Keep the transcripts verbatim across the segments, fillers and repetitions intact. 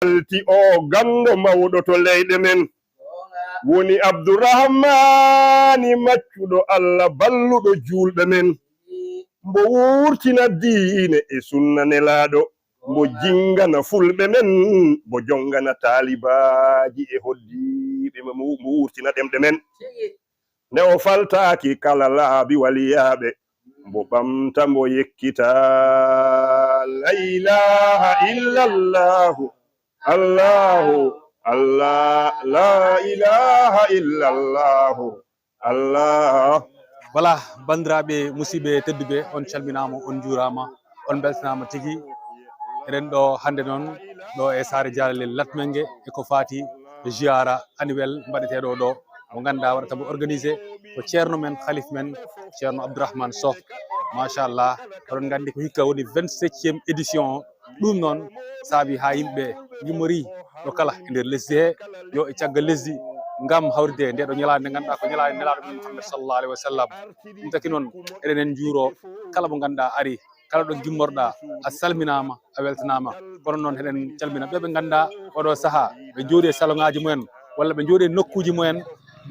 Alti o ganndo mawɗo to leyɗe men. Woni Abdurahmani maccuɗo Allah balluɗo juulɓe men. Mbo wurtina diine e sunna nelaaɗo. Mbo jingana fulɓe men. Mbo jongana taalibaaji e hoddiiɓe men. Mbo wurtina ɗemɗe men. Nde o faltaaki kala laabi waliyaaɓe, mbo ɓamta mbo yekkita. La ilaha illallahu, Allahu, Allah, la ilaha illallahu, Allah. Voilà, banndiraaɓe, musiɓɓe tedduɓe, on calminaama, on njuuraama, on mbeltanaama tigi. Eɗen ɗo hannde noon, ɗo e Saare Jaalalel Latmenge, e ko faati e ziyaara annuel mbaɗeteeɗo ɗo, mo ngannduɗaa waɗata mo organisé ko ceerno men, halif men, ceerno Abdourahmane Soh. Machallah, oɗon nganndi ko hikka woni vingt-septième édition o. Ɗum noon saabi haa yimɓe ngimmorii ɗo kala e nder lesdi he, yo e caggal lesdi, ngam hawride nde ɗo ñalaande, nde ngannduɗaa ko ñalaande nelaaɗo men Muhammad sallallahu alaihi wa sallam. Ɗum taki noon, eɗen en njuuro kala mo ngannduɗaa ari, kala ɗo gimmorɗaa, a salminaama, a weltanaama. Kono noon, eɗen calmina ɓe ɓe ngannduɗaa oɗo sahaa, ɓe njooɗi e saloŋaaji mumen, walla ɓe njooɗi e nokkuuji mumen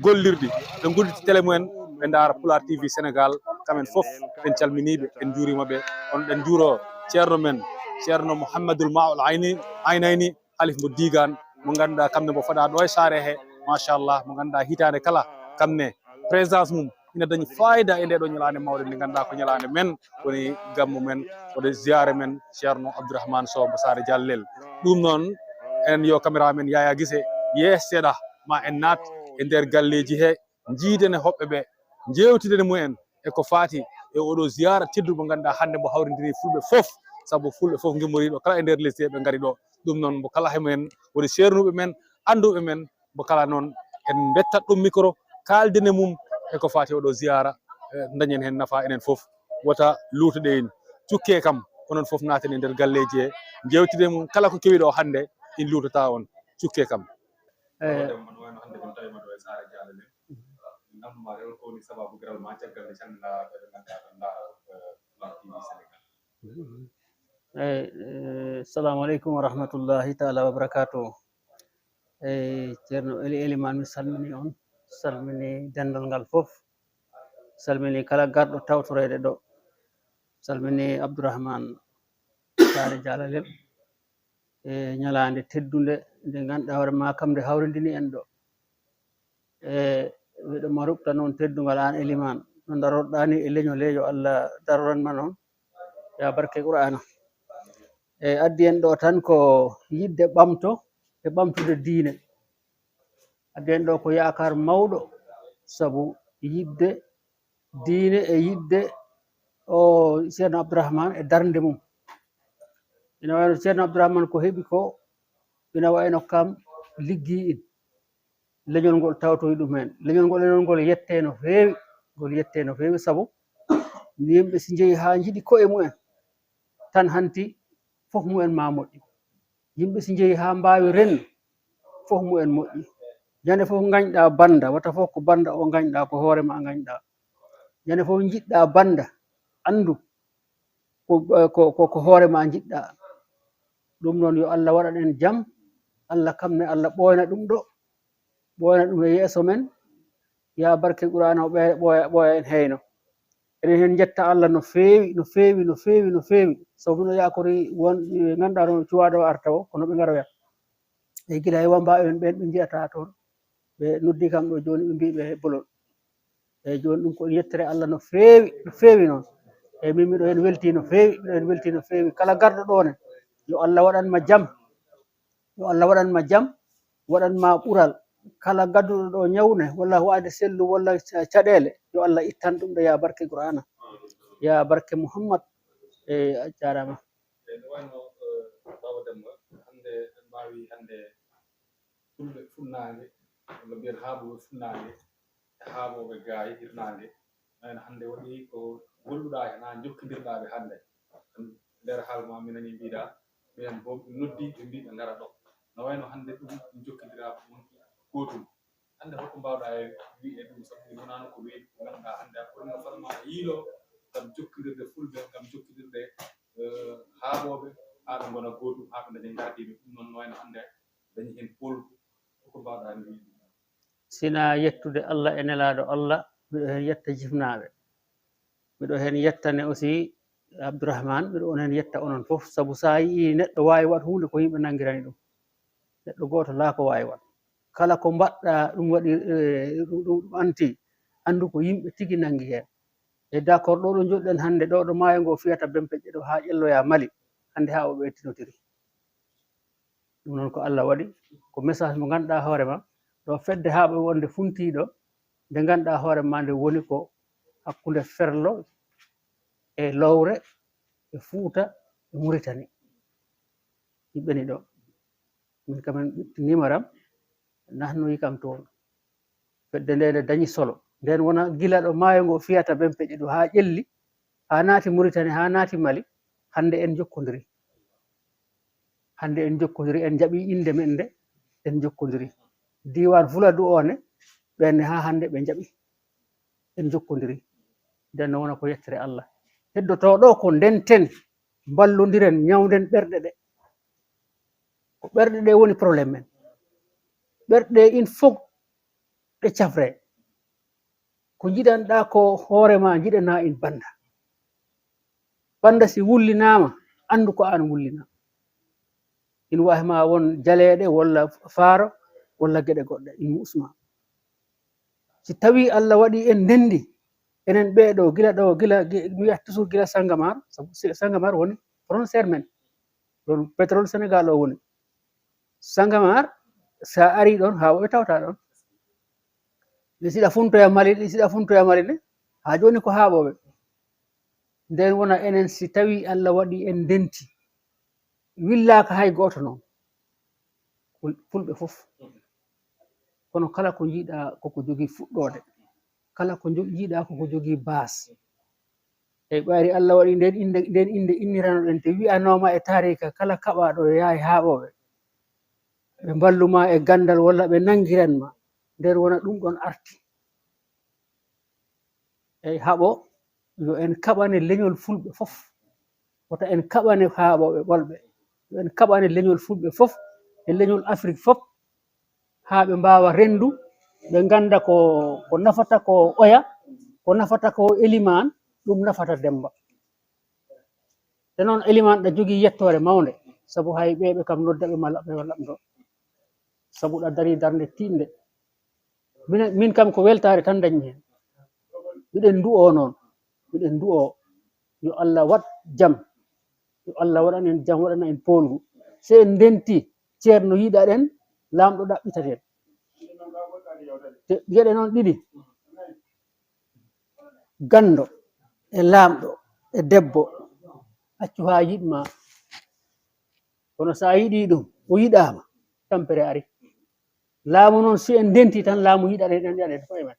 gollirɗi, ɓe nguddita télé mumen, ɓe ndaara Pulaar T V Sénégal. Kamɓe fof, en calminii ɓe, en njuuriima ɓe. Kono eɗen njuuro ceerno men, ceerno Mouhamadul Maa'ul Ayni, Aynayni, halif mo Diigaan, mo ngannduɗaa kam ne mbo faɗaa ɗo e saare he, machallah, mo ngannduɗaa hitaande kala kam ne présence mum ina dañi fayida e nde ɗo ñalaande mawde nde ngannduɗaa ko ñalaande men, woni gammu men, woni ziyaare men, ceerno Abdourahmane Sow mo Saare Jallel. Ɗum noon, enen yo caméra men Yaya Gise yees seeɗa, ma en naat e nder galleeji he, njiiden e hoɓɓe ɓe, njeewtiden e mumen e ko faati e oɗo ziyaara tedduɗo mo ngannduɗaa hannde mbo hawrindiri fulɓe fof, sabu fulɓe fof ngimmoriiɗo kala e nder lesdi he ɓe ngari ɗo. Ɗum noon, mbo kala he mumen woni seernuɓe men, annduɓe men, mbo kala noon en mbettat ɗum micro, kaalden e mum e ko faati oɗo ziyaara, eh, dañen heen nafa enen fof. Wota luutoɗen, cukke kam, onon fof naaten e nder galleeji he, njeewtiden e mum, kala ko kewi ɗo hannde, en luutata on, cukke kam. Eh. Tawa ɗum no wayno hannde kon tawi ma ɗo e Saare Jaalel. Namndu ma rewol ko woni sababu garal ma caggal nde calmina ɓe ɓe ngannduɗaa ɓe ndaara, eh, Pulaar T V Sénégal. Eh, eh, assalamu aleykum wa rahmatullahi taala wa barakatuh. Eh, ceerno Eli Eliman, mi salmini on, salmini denndal ngal fof, salmini kala garɗo tawtoreede ɗo, salmini Abdourahmane Saare Jaalalel. E ñalaande teddunde nde ngannduɗaa hoore ma kam nde hawrindini en ɗo. E miɗo ma ruɓta noon teddungal aan Eliman, no ndarorɗaa ni e leñol he, yo Allah daroran ma noon, ya barke Qur'aana. E addi en ɗo tan ko yiɗde ɓamto e ɓamtude diine. Addi en ɗo ko yaakaar mawɗo, sabu yiɗde diine e yiɗde o Ceerno Abdourahmane e darnde mum. Ina wayno Ceerno Abdourahmane ko heɓi ko, ina wayno kam liggi in. Leñol ngol tawtoyi ɗum heen. Leñol ngol, leñol ngol yette no feewi, ngol yette no feewi, sabu yimɓe si njehi haa njiɗi koye mumen, tan hanti fof mumen ma moƴƴu. Yimɓe si njehi haa mbaawi renndo, fof mumen moƴƴi. Ñande fof ngañɗaa bannda, wata fof ko bannda o ngañɗaa, ko hoore ma ngañɗaa. Ñande fof njiɗɗaa bannda, anndu ko, ko, ko, ko hoore ma njiɗɗaa. Ɗum noon, yo Allah waɗan en jam, Allah kam ne, Allah ɓooyna ɗum ɗo, ɓooyna ɗum e yeeso men, ya barke Qur'aana o ɓe-, ɓooya, ɓooya en heyno. Eɗen heen njetta Allah no feewi, no feewi, no feewi, no feewi. Sabu mino yaakori won, ɓe ngannduɗaa ɗo cuwaaɗo o arta o, kono ɓe ngaroya. E gila e wambaaɓe men ɓeen ɓe njiyataa toon, ɓe noddi kam ɗo jooni, ɓe mbii ɓe bolol. Eeyi, jooni ɗum ko yettere Allah no feewi, no feewi noon. Eeyi, min miɗo heen weltii no feewi, miɗo heen weltii no feewi. Kala garɗo ɗo ne, yo Allah waɗan ma jam. Yo Allah waɗan ma jam, waɗan ma ɓural. Kala gadduɗo ɗo ñaw ne, walla waade sellu, walla ca-, caɗeele, yo Allah ittan ɗum ɗo, ya barke Qur'aana, ya barke Muhammad. Eeyi, a jaaraama. Eeyi, no wayno, eh, Baaba Demba, hannde en mbaawi hannde fulɓe funnaange, walla mbiyen haaɓooɓe funnaange, e haaɓooɓe gaay hirnaange. Ɓayno hannde waɗi ko golluɗaa heen, haa njokkindirɗaa ɓe hannde. Nder haal ma, mi nanii mbiɗa, minen boom ɓe noddi, ɓe mbii ɓe ngara ɗo. No wayno hannde ɗum, ɗum jokkindiraama ɗum gootum. Hannde, holko mbaawɗaa e wii e ɗum? Sabu ɗum wonaano ko weeɓi, ko ngannduɗaa hannde, ko ɗum no fotnoo e yiilo ngam jokkindirde fulɓe, ngam jokkindirde, eh, haaɓooɓe, haa ɓe ngona gootum, haa ɓe ndaña ngardiiɓe. Ɗum noon no wayno hannde dañi heen poolgu. Ko mbaawɗaa heen wiyde? Sina yettude Allah e Nelaaɗo Allah, miɗo heen yetta jifnaaɓe. Miɗo heen yettane aussi Abdourahmane, miɗo on heen yetta onon fof, sabu so a yii neɗɗo waawi waɗ huunde ko yimɓe nanngirani ɗum. Neɗɗo gooto laa ko waawi waɗ. Kala ko mbaɗɗa ɗum waɗi, eh, ɗum, ɗum, ɗum anti, anndu ko yimɓe tigi nanngi heen. E d'accord ɗo ɗo njoɗɗen hannde ɗo, ɗo maayo ngo fiyata Bempeƴƴe ɗo haa ƴelloya Mali, hannde haa o ɓeytinotiri. Ɗum noon ko Allah waɗi, ko message mo ngannduɗaa hoore ma, ɗo fedde haa ɓe wonde funtiiɗo, nde ngannduɗaa hoore ma nde woni ko hakkunde Ferlo e Lowre e Fuuta e Muritani. Yimɓe ni ɗo. Min kam en ƴetti numéro am, nahnoyi kam toon. Fedde nde nde dañi solo. Nden wona gila ɗo maayo ngo fiyata Bempeƴƴe ɗo haa ƴelli, haa naati Muritani, haa naati Mali, hannde en njokkodiri. Hannde en njokkodiri, en njaɓi innde men nde, en njokkodiri. Diiwaan Fuladu o ne, ɓen ne haa hannde ɓe njaɓi. En njokkodiri. Nden no wona ko yettere Allah. Heddotoo ɗo ko ndenten, mballondiren, ñawnden ɓerɗe ɗe. Ko ɓerɗe ɗe woni problème men. Ɓerɗe ɗe il faut ɗe cafre. Ko njiɗanɗaa ko hoore ma njiɗanaa in bannda. Bannda si wullinaama, anndu ko aan wullina. In waawi ma won jaleeɗe walla faaro walla geɗe goɗɗe, in muusma. Si tawii Allah waɗi en ndenndi, enen ɓee ɗo, gila ɗo, gila, gi-, mi wiyata toujours gila Sangomar, sabu si-, Sangomar woni frontière men. Ɗon pétrole Sénégal o woni. Sangomar, so a arii ɗon, haa o ɓe tawta ɗon. Ɗi siɗa funtoya Mali, ɗi siɗa funtoya Mali ne, haa jooni ko haaɓooɓe. Nden wona enen si tawii Allah waɗi en ndenti, willaaka hay gooto noon. Ful-, fulɓe fof. Kono kala ko njiiɗaa koko jogii fuɗɗoode. Kala ko njo-, njiiɗaa koko jogii baas. Eyi ɓayri Allah waɗi nden innde, nden innde inniranoɗen te wiyanooma e taarika kala kaɓaaɗo yahay haaɓooɓe. Ɓe mballuma e ganndal walla ɓe nanngiran ma. Nden wona ɗum ɗon arti. Eyi haɓo yo en kaɓane leñol fulɓe fof. Wota en kaɓane haaɓooɓe ɓolɓe. Yo en kaɓane leñol fulɓe fof e leñol Afrik fof. Haa ɓe mbaawa renndu, ɓe ngannda ko, ko nafata ko oya, ko nafata ko elimaan, ɗum nafata Demmba. Te noon elimaan ɗa jogii yettoore mawnde, sabu hay ɓee ɓe kam nodda ɓe ma laɓɓe ma laɓndo. Sabu ɗa darii darnde tiiɗnde. Min, min kam ko weltaare tan dañmi heen. Miɗen ndu'oo noon, miɗen ndu'oo yo Allah waɗ jam, yo Allah waɗan en jam, waɗana en poolgu. So en ndentii, ceerno yiɗaɗen, laamɗo ɗaɓɓitaten. Te geɗe noon ɗiɗi, ganndo e laamɗo e debbo, accu haa yiɗ ma. Kono so a yiɗii ɗum, o yiɗaama, tampere ari. Laamu noon, si en ndentii tan, laamu yiɗaɗen, en yiɗaɗen koye men.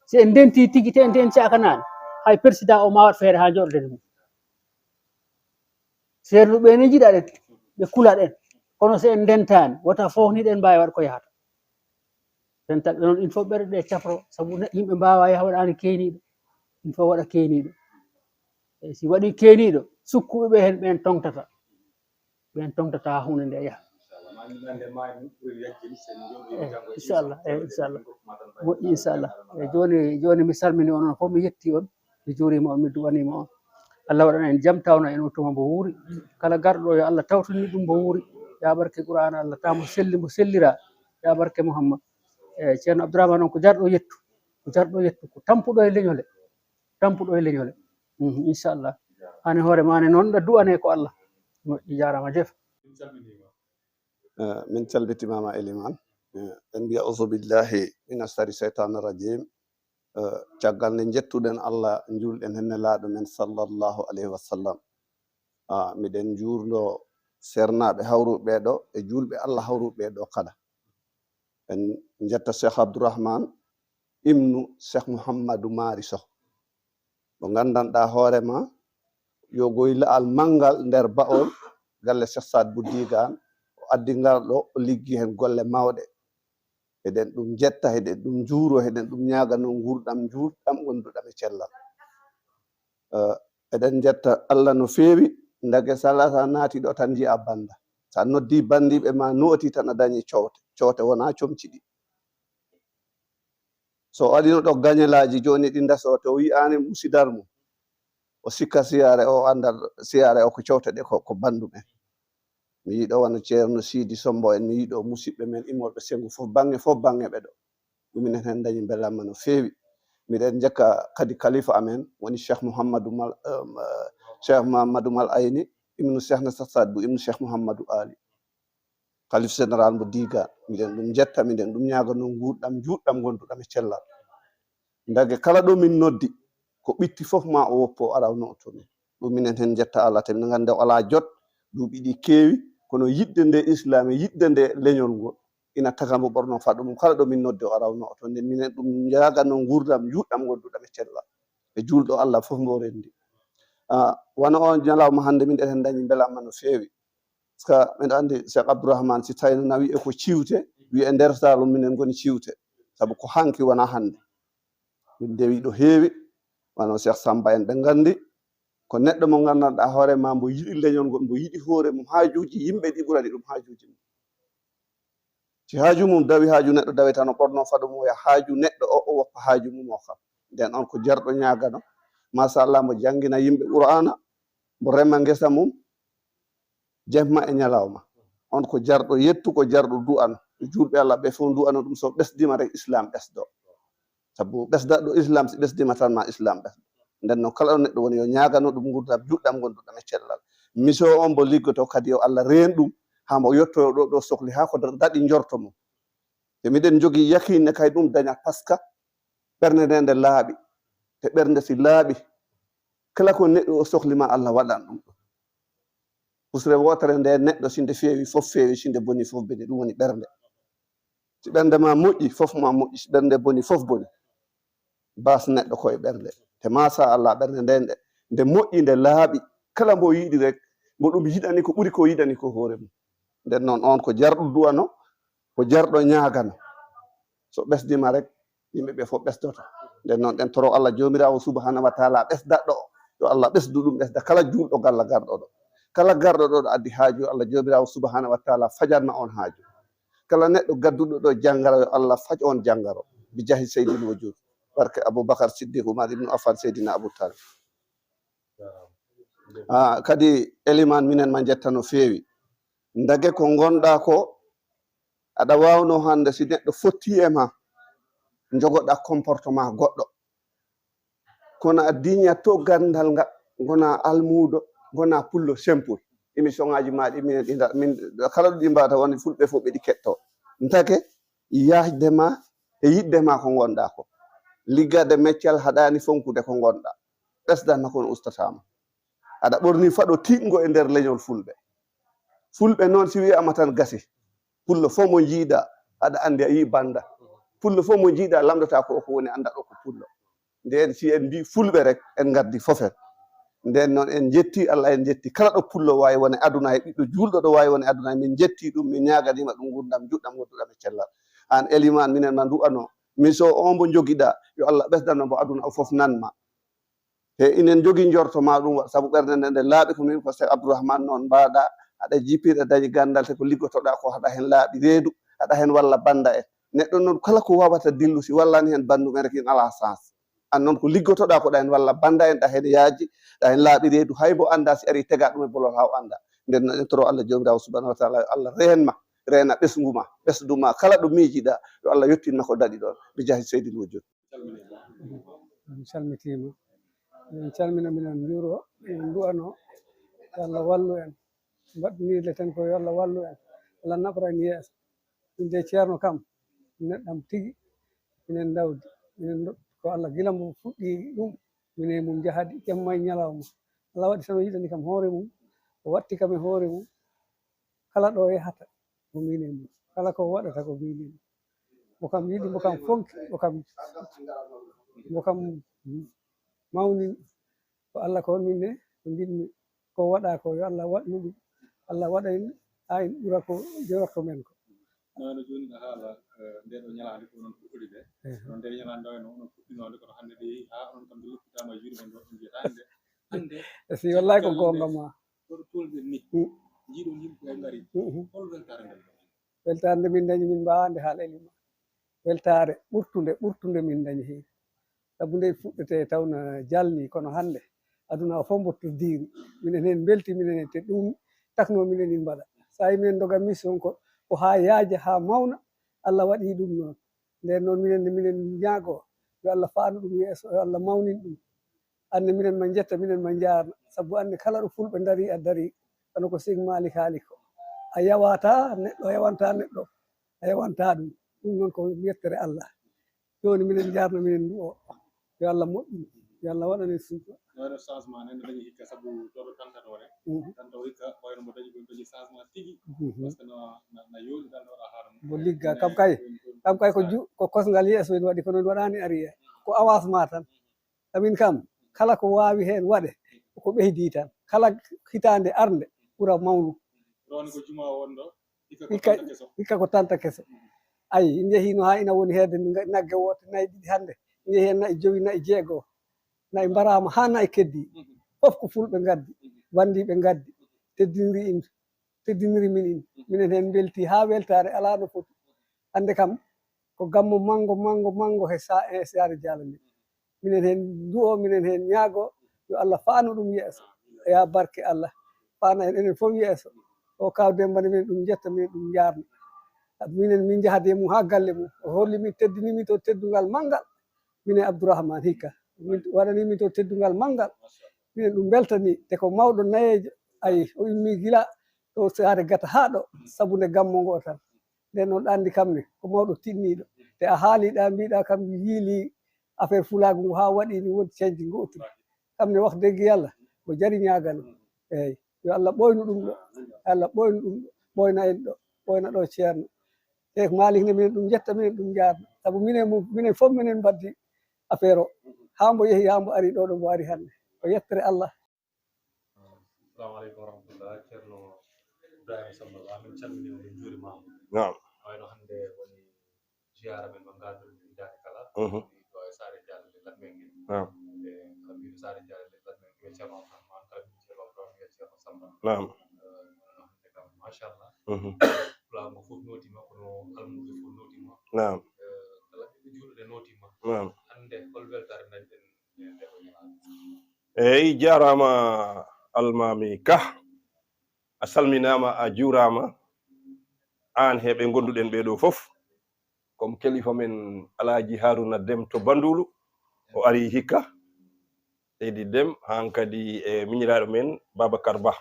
Si en ndentii tigi, te en, te en caakanaani, hay persidaa o maa waɗ feere haa njooɗoɗen e mum. Seerluɓe ne njiɗaɗen, ɓe kulaɗen. Kono so en ndentaani, wota fof ni ɗen mbaawi waɗ ko yahata. Dental ɓe noon, il faut ɓerɗe ɗe cafro, sabu ne-, yimɓe mbaawaa yaha waɗaani keeniiɗo. Il faut waɗa keeniiɗo. E si waɗii keeniiɗo, sukkuɓe ɓe heen ɓeen toŋtata. Ɓeen toŋtata haa huunde nde yaha. Eh, inchallah, eh, inchallah. Moƴƴi, inchallah. Eh, jooni, jooni mi salmini onon fof, mi yetti on, mi juuriima on, mi duwaniima on. Allah waɗana en jam, tawna en o tuma mbo wuuri. Kala garɗo ɗo, yo Allah tawtini ɗum mbo wuuri. Ya barke Qur'aana Allah, tawna mbo selli, mbo sellira. Ya barke Muhammad. Eh, Ceerno Abdourahmane on ko jarɗo yettu. Ko jarɗo yettu, ko tampuɗo e leñole. Tampuɗo e leñole. Mhm, inchallah. Aan e hoore ma ne noon, ɗa du'anee ko Allah. Moƴƴi, jaaraama, jef. Eh, min calbitimaama, Elimaan. Eh, en mbiya, "Auzubillahi mina sharri shaytaani rajim." Eh, caggal nde njettuɗen Allah, njuulɗen heen Nelaaɗo men, sallallahu alayhi wa sallam. Ah, miɗen njuurno seernaaɓe hawruɓe ɗo e juulɓe Allah hawruɓe ɗo kala. En njetta Cheikh Abdourahmane ibnu Cheikh Mouhamadou Mari Sow. Mo nganndanɗaa hoore ma, yo goy la'al manngal nder ba'ol galle Cheikh Saad Bou Digaan, o addi ngal ɗo, o liggi heen golle mawɗe. Eɗen ɗum njetta, eɗen ɗum njuuro, eɗen ɗum ñaaganoo nguurɗam njuurɗam wonduɗam e cellal. Eh, eɗen njetta Allah no feewi, Ndage sala sa naati ɗo tan nji'a banda. Sa noddi bandiɓe ma nooti tan a dañi cowte. Cowte wona comci ɗi. So o waɗino ɗo gañelaaji jooni ɗi ndasoote, o yi'aani musidal mum. O sikka siyaare o, annda siyaare o ko cowte ɗe ko, ko banndum en. Mi yiɗo wano Ceerno Siidi Sombo en, mi yiɗo musidɓe men immorɓe Senngu fof, baŋŋe fof baŋŋe ɓe ɗo. Ɗum minen heen dañi mbelaanma no feewi. Miɗen njekka kadi kalifa amen, woni Cheikh Mouhamadou Mal, eh, Cheikh Mouhamadou Mal Ayni, ibnu Cheikh na Sassad bu, ibnu Cheikh Mouhamadou Ali. Kalif général mo Diga, miɗen ɗum njetta, miɗen ɗum ñaaga noon nguurɗam njuutɗam ngonduɗam e cellal. Ndage kala ɗo min noddi, ko ɓitti fof ma o woppo o ara o nootoo min. Ɗum minen heen njetta Allah, te min ngannda o alaa jot, duuɓi ɗi keewi, kono yiɗde nde Islam e yiɗde nde leñol ngol, ina taga mbo ɓorno faɗo mum, kala ɗo min noddi o ara o nootoo. Nden minen ɗum njaaga noon nguurɗam njuutɗam ngonduɗam e cellal. E juulɗo Allah fof mbo renndi. Ah, wano o ñalawma hannde min ɗen heen dañi mbelaanma no feewi. Par ce que miɗo anndi Cheikh Abdourahmane, si tawino na wiye ko ciwte, wiye nder Saalum minen ngoni ciwte. Sabu ko hanki wona hannde. Min ndewi ɗo heewi, wano Cheikh Samba en ɓe nganndi. Ko neɗɗo mo nganndanɗaa hoore ma mbo yiɗi leñol ngol, mbo yiɗi hoore mum, haajuuji yimɓe ɗi ɓurani ɗum haajuuji mum. Si haaju mum dawi, haaju neɗɗo dawi tan o ɓorno faɗo mum o yaha. Haaju neɗɗo o, o woppa haaju mum o kam. Nden on ko jarɗo ñaagano. Machallah, mbo janngina yimɓe Qur'aana, mbo rema ngesa mum, jemma e ñalawma. On ko jarɗo yettu, ko jarɗo du'ano. Juulɓe Allah ɓe fof du'ano ɗum, so ɓesdima rek Islam ɓesdo. Sabu ɓesdaɗo Islam, si ɓesdima tan ma Islam ɓesdo. Nden noon kala ɗo neɗɗo woni yo ñaagano ɗum nguurndam juɗɗam ngonduɗam e cellal. Miso on mbo liggoto kadi yo Allah reen ɗum, haa mbo yettoyo ɗo, ɗo sokli, haa ko daɗi njorto mum. Te miɗen njogii yakiine kay ɗum dañat, par ce que ɓernde nde nde laaɓi. Te ɓernde si laaɓi, kala ko neɗɗo o sokli ma Allah waɗan ɗum ɗum. Usre wootere nde neɗɗo si nde feewi fof feewi, si nde boni fof boni, ɗum woni ɓernde. Si ɓernde ma moƴƴi, fof ma moƴƴi, si ɓernde boni, fof boni. Baas neɗɗo ko e ɓernde. Te machallah ɓernde nde nde, nde moƴƴi, nde laaɓi. Kala mbo yiɗi rek, mbo ɗum yiɗani ko ɓuri ko yiɗani ko hoore mum. Nden noon on ko jarɗo du'ano, ko jarɗo ñaagano. So ɓesdima rek, yimɓe ɓe fof ɓesdoto. Nden noon ɗen toro Allah Joomiraawo Subhaanahu wa Taala ɓesdaɗo o. Yo Allah ɓesdu ɗum, ɓesda kala juulɗo galla garɗo ɗo. Kala garɗo ɗo ɗo addi haaju, yo Allah Joomiraawo Subhaanahu wa Taala fajanma on haaju. Kala neɗɗo gadduɗo ɗo janngara, yo Allah faj on janngaro. Bi jahi Seydil Wujud. Barke Abubakar Siddiq, Umar ibnu Affan, Seydina Abu Talib. Ah, kadi eliman minen ma njetta no feewi. Ndage ko ngonɗa ko, aɗa waawno hannde si neɗɗo fotti e ma, njogoɗa comportement goɗɗo. Kono a diñatto ganndal ngal, ngona almuudo, ngona pullo simple. Émission ngaji ma ɗi minen ɗi nda-, min kala ɗo ɗi mbata woni fulɓe fof ɓe ɗi ketto. Ndage yaajde ma e yiɗde ma ko ngonɗa ko. Liggade meccal haɗani fonkude ko ngonɗa. Ɓesdan ma kono ustatama. Aɗa ɓorni faɗo tiɗngo e nder leñol fulɓe. Fulɓe noon si wiyama tan gasi. Pullo fof mo jiiɗa, aɗa anndi a yii bannda. Pullo fof mo jiiɗa lamndata ko o ko woni annda ɗo ko pullo. Nden si en mbi fulɓe rek, en ngaddi fof en. Nden noon en njetti Allah, en njetti kala ɗo pullo waawi wone aduna e ɓiɗɗo juulɗo ɗo waawi wone aduna, min njetti ɗum, min ñaaganiima ɗum nguurndam njuɗɗam ngonduɗam e cellal. Aan eliman minen ma ndu'ano, min so on mbo njogiɗa, yo Allah ɓesdanno mbo aduna o fof nanma. Te inen njogi njorto ma ɗum waɗ, sabu ɓernde nde nde laaɓi ko min ko Seek Abdourahmane noon mbaɗa, aɗa jippira dañi ganndal te ko liggotoɗa ko haɗa heen laaɓi reedu, haɗa heen walla bannda en. Neɗɗo noon kala ko wawata dillu si wallani heen banndum en rek en ala sens. An noon ko liggotoɗa ko ɗa heen walla bannda en, ɗa heen yaaji, ɗa heen laaɓi reedu, hay mbo annda si ari tega ɗum e bolol haa o annda. Nden noon en toro Allah Joomiraawo Subhaanahu wa Taala yo Allah reen ma, reena ɓesngu ma, ɓesdu ma, kala ɗo miijiɗa yo Allah yettin ma ko daɗi ɗoon. Bi jahi Seydil Wujud. On calmitiima. Min calmina, minen njuuro, minen ndu'ano. Yo Allah wallu en. Mbaɗnirle tan ko yo Allah wallu en. Allah naɓra en yeeso. Min de Ceerno kam, neɗɗam tigi. Minen ndawdi. Minen ndo-, ko Allah gila mbo fuɗɗi ɗum. Minen mum jahadi jamma e ñalawma. Allah waɗi tan o yiɗani kam hoore mum. O watti kam e hoore mum. Kala ɗo yahata ko min e mum, kala ko waɗata ko min e mum. Mo kam yiɗi, mo kam fonki, mo kam, mo kam mawni. Ko Allah ko min ne ko njiɗmi ko waɗa ko yo Allah waɗnu ɗum. Allah waɗa en haa en ɓura ko jorotto men ko. Nano jooni no haala nde ɗo ñalaande ko onon puɗɗori nde. Onon nde ñalaande ɗo en onon puɗɗinoonde kono hannde nde yehi haa onon kam nde loppitaama e juuɗe mon ɗo on mbiyata hannde. Hannde si wallahi ko goonga ma. Kono tolɗen ni, mm, jiiɗon yimɓe ɓe ngari. Mm-hmm. Hol weltaare nden? Weltaare nde min dañi, min mbaawaa nde haala e lima. Weltaare ɓurtunde, ɓurtunde min dañi heen. Sabu nde fuɗɗete taw na jalni, kono hannde aduna o fof mbottodiiri. Minen heen mbelti, minen heen te ɗum takno minen in mbaɗa. So a yi minen ndoga mission ko, ko haa yaaja, haa mawna, Allah waɗi ɗum noon. Nden noon minen ne minen ñaago yo Allah faanu ɗum yeeso, yo Allah mawnin ɗum. Anne minen ma njetta, minen ma njaarna. Sabu anne kala ɗo fulɓe ndari a dari, kono ko Seydi Malik haali ko. A yawata neɗɗo, a yawanta neɗɗo, a yawanta ɗum. Ɗum noon ko yettere Allah. Jooni minen njaarna minen ndu o. Yo Allah moƴƴin, yo Allah waɗan en sutura. Ɗo waɗa changement ne, ne dañi hikka sabu ɗo ɗo tanta ɗo ne. Mhm. Tanta o hikka wayno mo dañi ɗum dañi changement tigi. Mhm. Parce que na, na, na yooɗi dal ɗo ɗa haala mo. Mo ligga, kam kay, kam kay ko ju-, ko kosngal yeeso en waɗi, kono en waɗaani arrière. Ko avancement tan. Amin kam, kala ko waawi heen waɗe, ko ɓeydi tan. Kala hitaande arnde ɓura mawnu. Ɗon ko juma wonɗo, hikka ko hikka, tanta keso. Hikka ko tanta keso. Ayi, en njehiino haa ina woni heede nga-, nagge woote, nayi ɗiɗi hannde. En njehi heen nayi jowi, nayi jeego. Nayi mbaraama haa nayi keddi. Mhm. Fof ko fulɓe ngaddi, mhm, banndiiɓe ngaddi, teddiniri in, teddiniri min in. Mhm. Minen heen mbelti haa weltaare alaa no foti. Hannde kam, ko gammu manngo, manngo, manngo he sa-, he Saare Jaala nde. Minen heen ndu'o, minen heen ñaago, yo Allah faanu ɗum yeeso. Ya barke Allah, faana en enen fof yeeso. O Kaaw Demmba ne, minen ɗum njetta, minen ɗum njaarna. Minen min njahade e mum haa galle mum. O holli min, teddini min to teddungal manngal. Minen Abdourahmane hikka. Min waɗani min to teddungal manngal. Minen ɗum mbeltani, te ko mawɗo nayeejo. Ayi, o immii gila to Saare Gata haa ɗo, sabu nde gammo ngo tan. Nden noon ɗa anndi kam ne, ko mawɗo tinniiɗo. Te a haaliɗa, mbiɗa kam yiili affaire fulaagu ngu haa waɗi ni woni canji ngootiri. Kam ne wax dëgg Yàlla, ko jari ñaagano. Eeyi, yo Allah ɓooynu ɗum ɗo. Allah ɓooynu ɗum ɗo. Ɓooyna en ɗo. Ɓooyna ɗo Ceerno. Te Malik ne minen ɗum njetta, minen ɗum njaarna. Sabu minen mum, minen fof minen mbaddi affaire o. Haa mbo yehi, haa mbo ari ɗo, ɗo mbo ari hannde. Ko yettere Allah. Assalamu aleykum wa rahmatullah. Ceerno Ibrahima Samba Ba, min calminii mo, min njuuriima mo. Naam. Wayno hannde woni ziyaara men mo ngarduɗen hitaande kala. Mhm. Ɗo e Saare Jaale Latminguel. Naam. E kala mbiɗo Saare Jaale Latminguel, wiya Ceerno Abdourahmane, kala mbiɗo Ceerno Abdourahmane, wiya Ceerno Samba. Naam. Eh, wonno hannde kam, machallah. Mhm. Pulaagu ngu fof nootiima, kono almuuɓe fof nootiima. Naam. Eh, kala ɓiɗɗo juulɗo ne nootiima. Naam. Hannde, hol weltaare ndañɗen? Eey, jaaraama Almaami Ka. A salminaama, a juuraama, aan he ɓe ngonduɗen ɓee ɗoo fof. Comme kelifa men Alaaji Haruna Dem to Bandulu, o ari hikka. Seydi Dem, haan kadi e miñiraaɗo men Babacar Ba.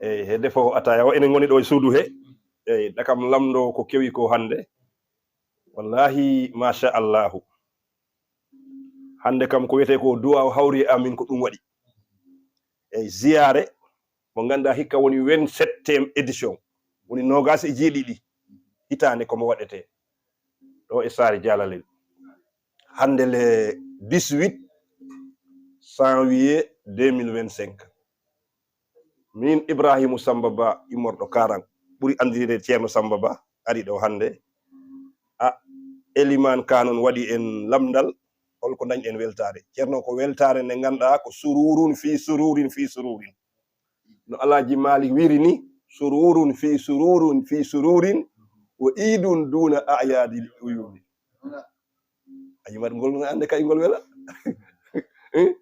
Eey, he defoowo ataaya o, enen ngoni ɗo e suudu he. Eey, ɗa kam lamndoo ko kewi ko hannde. Wallahi, machallahu. Hannde kam ko wiyetee ko duwaaw hawri e amin, ko ɗum waɗi. Eey, ziyaare mo ngannduɗaa hikka woni vingt-septième édition, woni noogaas e jeeɗiɗi hitaande ko mo waɗetee ɗo e Saare Jaalalel. Hannde le dix-huit janvier deux mille vingt-cinq. Min Ibrahimu Samba Ba, immorɗo Karan, ɓuri anndireede Ceerno Samba Ba, ari ɗo hannde. A, Elimaan Ka noon waɗi en lamndal, holko ndañɗen weltaare? Ceerno, ko weltaare nde ngannduɗaa ko sururun fii sururun fii sururun. No Alaaji Maalik wiri ni, sururun fii sururun fii sururun, wa iidun duuna ayaadil uyuuni. A yimat ngol, no annde kay ngol wela. Eh?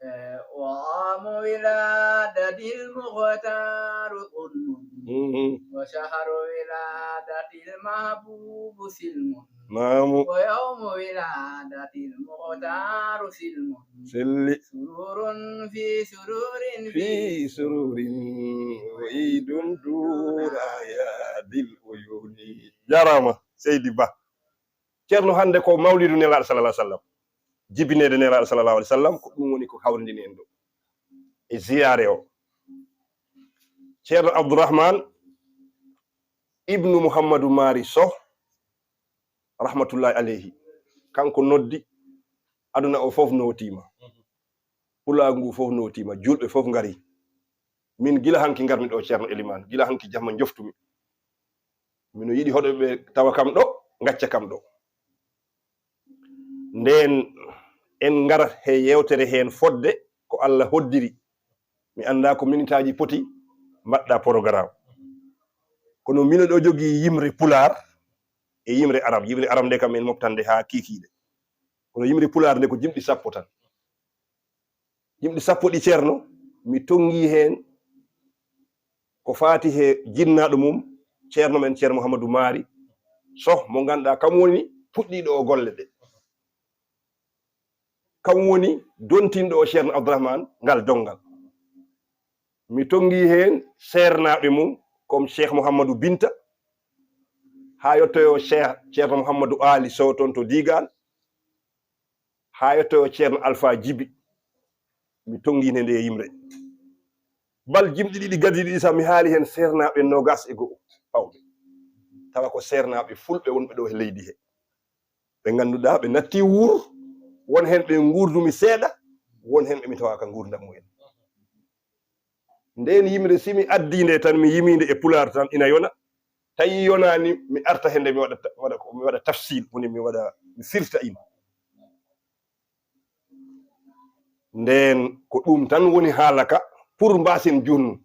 Eh, wa amu wiladatil mukhtaru qulmun. Mhm. Wa shahru wiladatil mahbubu silmun. Naamu. Wa yawmu wiladatil mukhtaru silmun. Selli. Sururun fi sururin fi sururin. Wa idun duna yadil uyuni. Jarama, Seydi Ba. Ceerno, hannde ko mawlidu Nelaaɗo sallallahu alaihi wasallam. Jibineede Nelaaɗo sallallahu alaihi wasallam, ko ɗum woni ko hawrindini en ɗo. E ziyaare o. Ceerno Abdourahmane ibnu Mouhamadou Mari Sow, rahmatullahi aleyhi, kanko noddi, aduna o fof nootiima. Pulaagu ngu fof nootiima, juulɓe fof ngari. Min gila hanki ngarmi ɗo, Ceerno Elimaan, gila hanki jamma njoftumi. Mino yiɗi hoɗo ɓe tawa kam ɗo, ngacca kam ɗo. Nden en ngarat he yewtere heen fodde ko Allah hoddiri. Mi anndaa ko minitaaji poti mbaɗɗa programme. Kono mino ɗo jogii yimre pulaar e yimre arab. Yimre arab nde kam en moftande haa kiikiiɗe. Kono yimre pulaar nde ko jimɗi sappo tan. Jimɗi sappo ɗi ceerno, mi tonngi heen ko faati he jinnaaɗo mum, ceerno men Ceerno Mouhamadou Maari Soh, mo ngannduɗaa kam woni puɗɗiiɗo o golle ɗe. Kam woni dontinɗo o Ceerno Abdourahmane ngal donngal. Mi tonngi heen seernaaɓe mum, comme Cheikh Mouhamadou Binta, haa yottoyo Cheikh Ceerno Mouhamadou Ali Sow toon to Digaan, haa yottoyo Ceerno Alpha Djibi. Mi tonngi heen e nde yimre. Bal jimɗi ɗiɗi gadiiɗi ɗi, sa mi haali heen seernaaɓe noogas e go'o pawɓe. Tawa ko seernaaɓe fulɓe wonɓe ɗo e leydi he. Ɓe ngannduɗaa ɓe natti wuur, won heen ɓe nguurdumi seeɗa, won heen ɓe mi tawaaka nguurndam mumen. Ndeen yimre, si mi addii nde tan, mi yimii nde e pulaar tan, ina yona. Tawi yonaani, mi arta heen nde mi waɗa ta-, mi waɗa ko, mi waɗa tafsil, woni mi waɗa, mi firta ina. Ndeen ko ɗum tan woni haala ka, pour mbaasen jooni.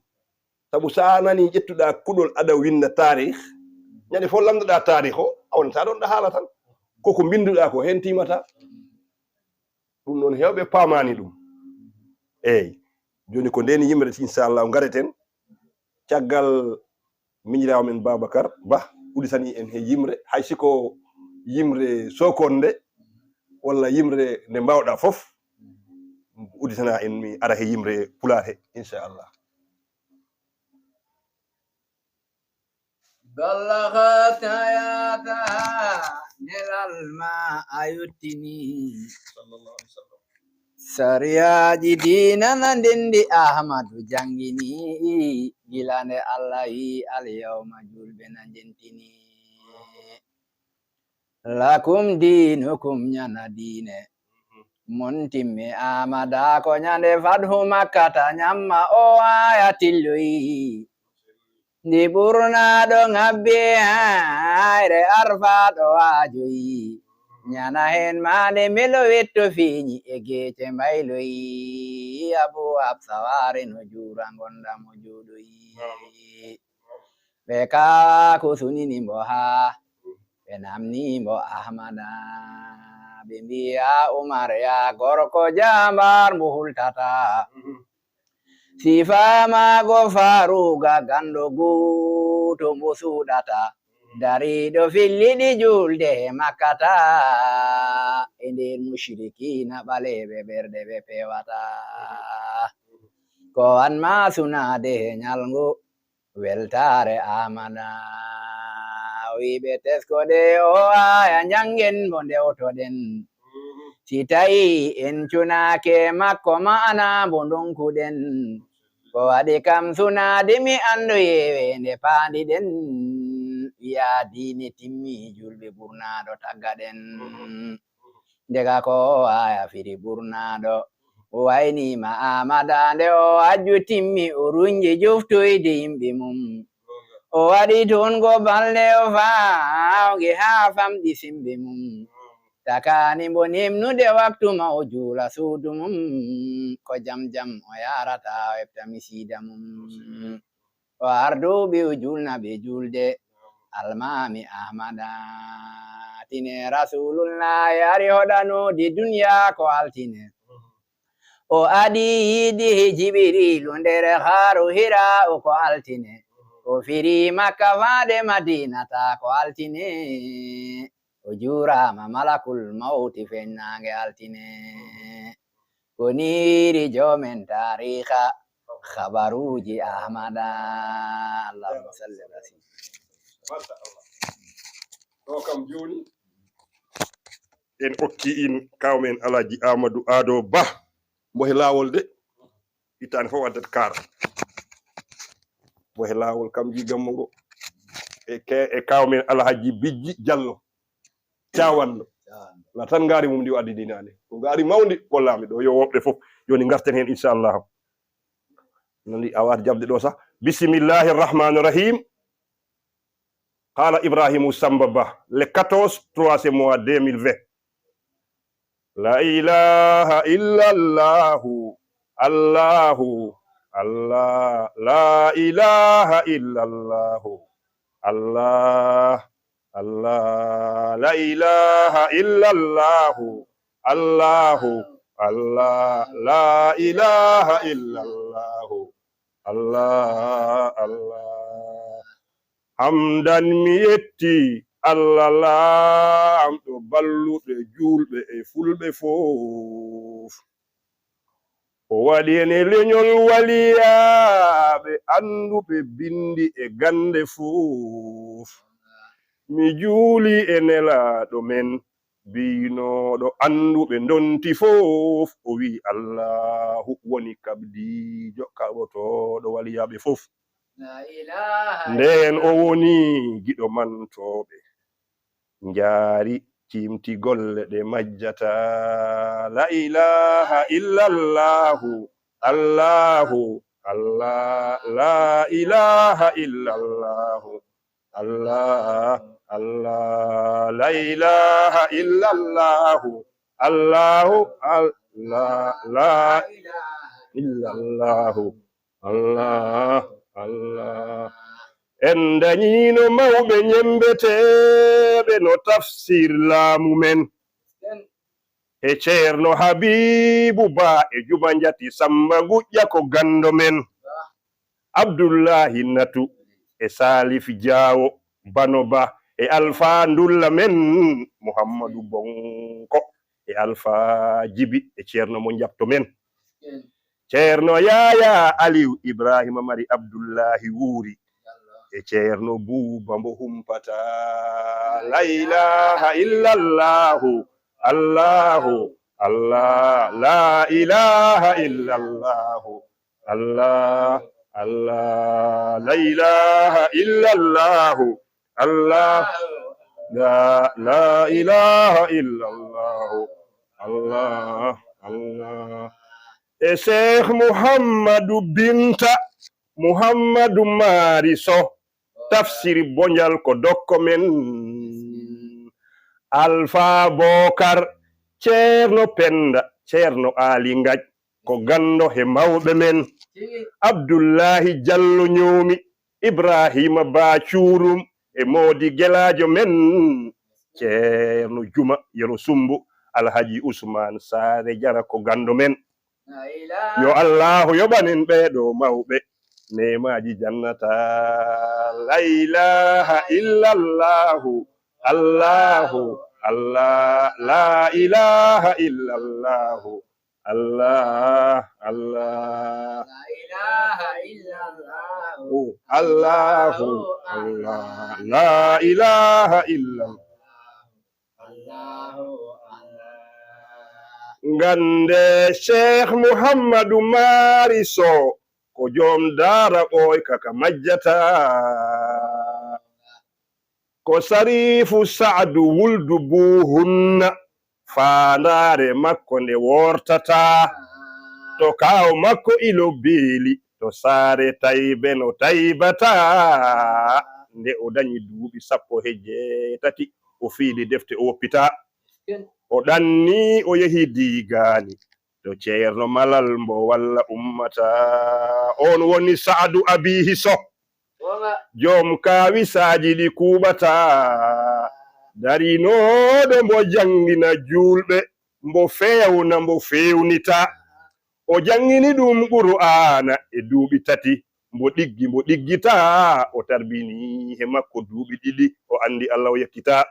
Sabu so a nanii ƴettuɗaa kuɗol aɗa winnda taarih, ñande fof lanndɗaa taarih o, a wonata ɗoon ɗa haala tan. Koko mbinnduɗaa ko heen tiimata. Ɗum noon heewɓe paamaani ɗum. Eey. Jooni ko ndeen yimre, inchallah, ngareten. Caggal miñiraawo men Babacar Bah udditanii en he yimre, hay si ko yimre Sokone nde, walla yimre nde mbaawɗaa fof, udditanaa en, mi ara he yimre pulaar he, inchallah. Balla ka tayata nelal ma a yottini. Sariyaaji diina na ndenndi Ahmadu janngini, gila nde Allah wi alyawma juulɓe na njentini. Lakum diinukum ñana diine. Mon timmi Amada ko ñande fathu Makkata ñamma o waya tilloyi. Ndi ɓurnaaɗo ŋabbi hayre arfaaɗo waajoyi. Ñana heen maande mbelo wetto feeñi e geece mbayloyi. Abu Hafsa waare no juura ngonda mo juuɗoyi. Ɓe kaa ko sunini mbo haa ɓe namni mbo Ahmada. Ɓe mbiya Umar ya gorko jambar mbo hultata. Sifa maago faruga ganndo gooto mbo suuɗata. Dariiɗo filliɗi juulde he makkata. E nder mushrikiina ɓaleeɓe ɓerɗe ɓe peewata. Ko an ma sunaade he ñalngu weltaare Amada. O wi ɓe teskoɗe o aya njanngen mbo ndewtoɗen. Si tawi en cunaake makko maana mbo ndonkuɗen. Ko waɗi kam sunaade mi anndu yeewe nde paandiɗen. Wiya diine timmi juulɓe ɓurnaaɗo taggaɗen. Ndega ko o aya firi ɓurnaaɗo. O wayni ma Amada nde o ajju timmi o runji joftoyde yimɓe mum. O waɗi toon go balɗe o faawge haa famɗi simɓe mum. Takaani mbo nemnude waktu ma o juula suudu mum. Ko jam jam o yarata o efta misiida mum. O ardu ɓe o juulna ɓe juulde. Almaami Ahmada tine Rasulullahi ari hoɗanoode duniya ko altine. O adi yiidi he Jibiriilu nder haaru Hira o ko altine. O firi Makka faade Madinata ko altine. O juuraama Malakul Mawti feñnaange altine. Ko niiri joomen taariika habaruuji Ahmada. Allahumma salli ala sayyidina. Machallah. Ɗo kam jooni en okki in kaaw men Alhaji Amadou Ado Bah. Mbo he laawol de, ittaani fof addat kaar. Mbo he laawol kam ji gammo ngo. E ke-, e kaaw men Alhaji Bijji Jallo. Cawanɗo. Na tan ngaari mum ndi o addi ndi naane. Ko ngaari mawndi kollaami ɗo. Yo woɓɓe fof. Jooni ngarten heen inchallah. Nandi a waat jaɓde ɗo sah. Bismillahi rahmani rahim. Qala Ibrahimu Samba Bah, le quatorze troisième mois deux mille vingt. La ilaha illallahu, Allahu, Allah, la ilaha illallahu. Allah, Allah, la ilaha illallahu. Allahu, Allah, la ilaha illallahu. Allah, Allah. Hamdan, mi yetti Allah laamɗo balluɓe juulɓe e fulɓe fof. O waɗi en e leñol waliyaaɓe annduɓe binndi e gannde fof. Mi juuli e nelaaɗo men biynooɗo annduɓe ndonti fof. O wi'i Allahu woni kabdiijo kaɓotooɗo waliyaaɓe fof. Ndeen o woni giɗo mantooɓe. Njaari ciimti golle ɗe majjata. La ilaha illallahu. Allahu, Allah, la ilaha illallahu. Allah, Allah, la ilaha illallahu. Allahu, Allah, la ilaha illallahu. Allah, Allah. En dañiino mawɓe ñemmbeteeɓe no tafsir laamu men. E Ceerno Habiibu Ba e Juma Njati Samba Nguƴƴa ko ganndo men. Abdullahi Natu e Salif Jaawo Bano Ba e Alfa Ndulla men Muhammadu Bonko e Alfa Jibi e Ceerno mo njaɓto men. Ceerno Yaya Aliw Ibrahima Mari Abdullahi Wuuri e Ceerno Buuba mbo humpata. La ilaha illallahu. Allahu, Allah, la ilaha illallahu. Allah, Allah, la ilaha illallahu. Allah, la, la ilaha illallahu. Allah, Allah. E Cheikh Muhammadu Binta Muhammadu Maari Soh, tafsiri Bonjal ko dokko men. Alfa Bokar, Ceerno Penda, Ceerno Aali Ngaj, ko ganndo he mawɓe men. Abdullahi Jallo Ñoomi, Ibrahima Ba Cuurum e Moodi Gelaajo men. Ceerno Juma Yero Sumbu, Alhaji Usmaan Saare Jara ko ganndo men. Yo Allahu yoɓan en ɓee ɗoo mawɓe neemaaji jannata. La ilaha illallahu. Allahu, Allah, la ilaha illallahu. Allah, Allah. La ilaha illallahu. Allahu, Allah, la ilaha illallah. Ngannde Cheikh Muhammadu Maari Soh ko joom daara ɓooyka ka majjata. Ko Sariifu Saadu wuldu Buuhunna, faandaare makko nde woortata. To kaaw makko ilo beeli, to saare Taybe no taybata. Nde o dañi duuɓi sappo he jeetati, o fiili defte o woppita. O ɗanni o yehi Diigaani. To Ceerno Malal mbo walla ummata, oon woni Saadu Abiihi Soh. Joom kaawisaaji ɗi kuuɓata, darinooɗo mbo janngina juulɓe, mbo feewna, mbo feewnita. O janngini ɗum Qur'aana e duuɓi tati, mbo ɗiggi, mbo ɗiggita. O tarbini he makko duuɓi ɗiɗi, o anndi Allah o yettitaa.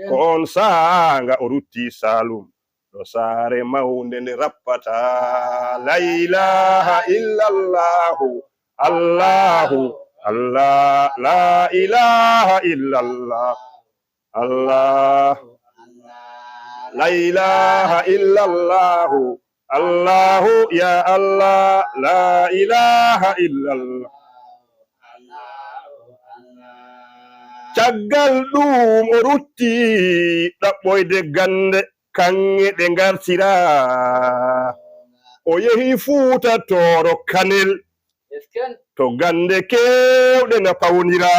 Ko oon saanga o rutti Saalum. Ɗo saare mawnde nde rappata. La ilaha illallahu. Allahu, Allah, la ilaha illallah. Allah, la ilaha illallahu. Allahu, ya Allah, la ilaha illallah. Caggal ɗum o rutti ɗaɓɓoyde gannde, kaŋŋe ɗe ngartira. O yehi Fuuta Tooro Kanel, to gannde keewɗe na pawondira.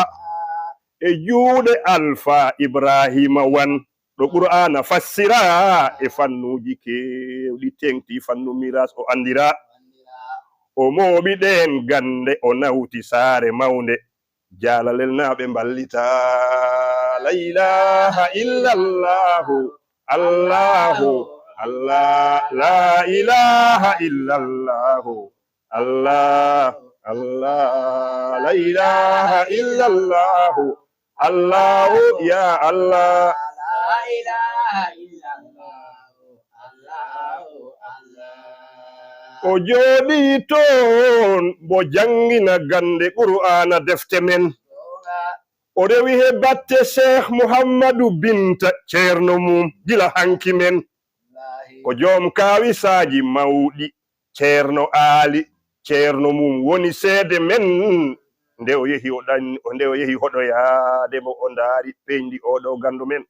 E juuɗe Alfa Ibrahima Wan, ɗo Qur'aana fassira, e fannuuji keewɗi teeŋti fannu miraas o anndira. O mooɓi ɗeen gannde, o nawti saare mawnde. Jaalalel naa ɓe mballita. La ilaha illallahu, Allahu, Allah, la ilaha illallahu, Allah, Allah, la ilaha illallahu, Allahu, ya Allah. La ilaha illallahu, Allahu, Allah. O jooɗii toon, mbo janngina gannde Qur'aana defte men. O rewi he batte Cheikh Mouhamadou Binta, ceerno mum, gila hanki men. Ko joom kaawisaaji mawɗi, ceerno Aali, ceerno mum woni seede men. Nde o yehi o ɗan-, nde o yehi hoɗoyaade mo, o ndaari peeñɗi oɗo ganndo men.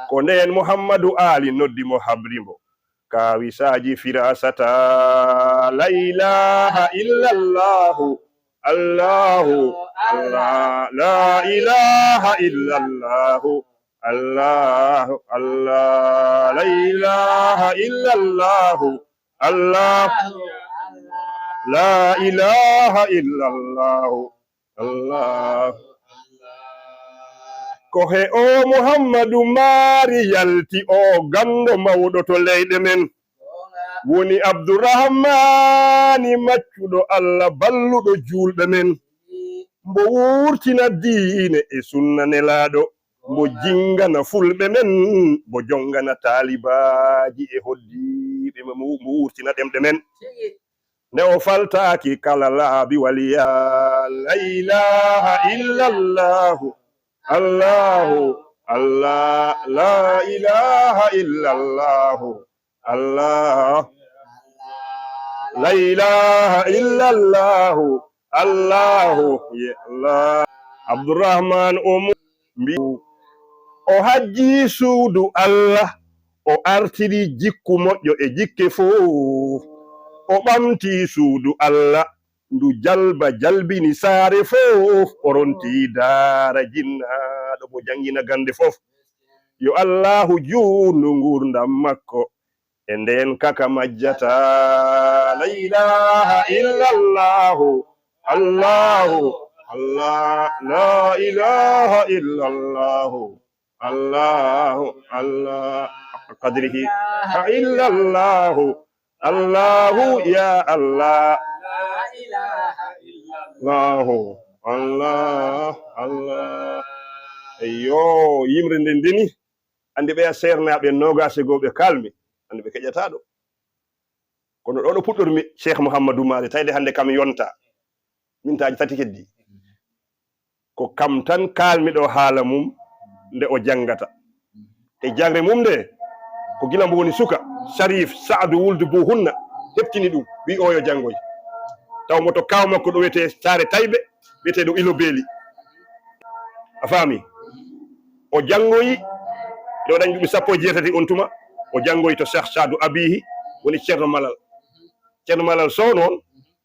Ko ndeen Mouhamadou Aali noddi mo, habri mbo kaawisaaji firasata. La ilaha illallahu, Allahu, Allah, la ilaha illallahu, Allahu, Allah, la ilaha illallahu, Allah, la ilaha illallahu, Allah. Ko he o Muhammadu Maari yalti o ganndo mawɗo to leyɗe men. Woni Abdurrahmaani maccuɗo Allah balluɗo juulɓe men. Mbo wuurtina diine e sunna nelaaɗo. Mbo jinngana fulɓe men. Mbo jonngana taalibaaji e hoddiiɓe. Mbo, mbo wuurtina ɗemɗe men. Nde o faltaaki kala laabi waliya. La ilaha illallahu. Allahu. Allah. La ilaha illallahu. Allah. La ilaha illallahu. Allahu. Ya Allah. Abdurrahman o mu-, mbi-, o hajji suudu Allah, o artiri jikku moƴƴo e jikke fof. O ɓamti suudu Allah, ndu jalba jalbini saare fof. O ronti daara jinnaaɗo mo janngina gannde fof. Yo Allahu juutnu nguurndam makko. E ndeen kaka majjata. La ilaha illallahu. Allahu. Allah. La ilaha illallahu. Allahu. Allah. Haqqa qadrihi. Illallahu. Allahu. Ya Allah. Allahu. Allah. Allah. Eyyo, yimre nden deni. Anndi ɓeya seernaaɓe noogaas e goo ɓe kaalmi, anndi ɓe keƴataa ɗo. Kono ɗo ɗo puɗɗormi, Cheikh Mouhamadou Maari, tawde hannde kam yonta. Mintaaji tati keddi. Ko kam tan kaalmi ɗo haala mum nde o janngata. E jangre mum nde, ko gila mbo woni suka, Sharif Saadu Wuldu Buhunna, heɓtini ɗum, wi o yo janngoy. Taw mo to kaaw makko ɗo wiyetee Saare Tayɓe, wiyeteeɗo Ilo Beeli. A faami? O janngoyi, nde o dañi duuɓi sappo e jeetati on tuma, o janngoyi to Cheikh Saadu Abihi, woni Ceerno Malal. Ceerno Malal Sow noon,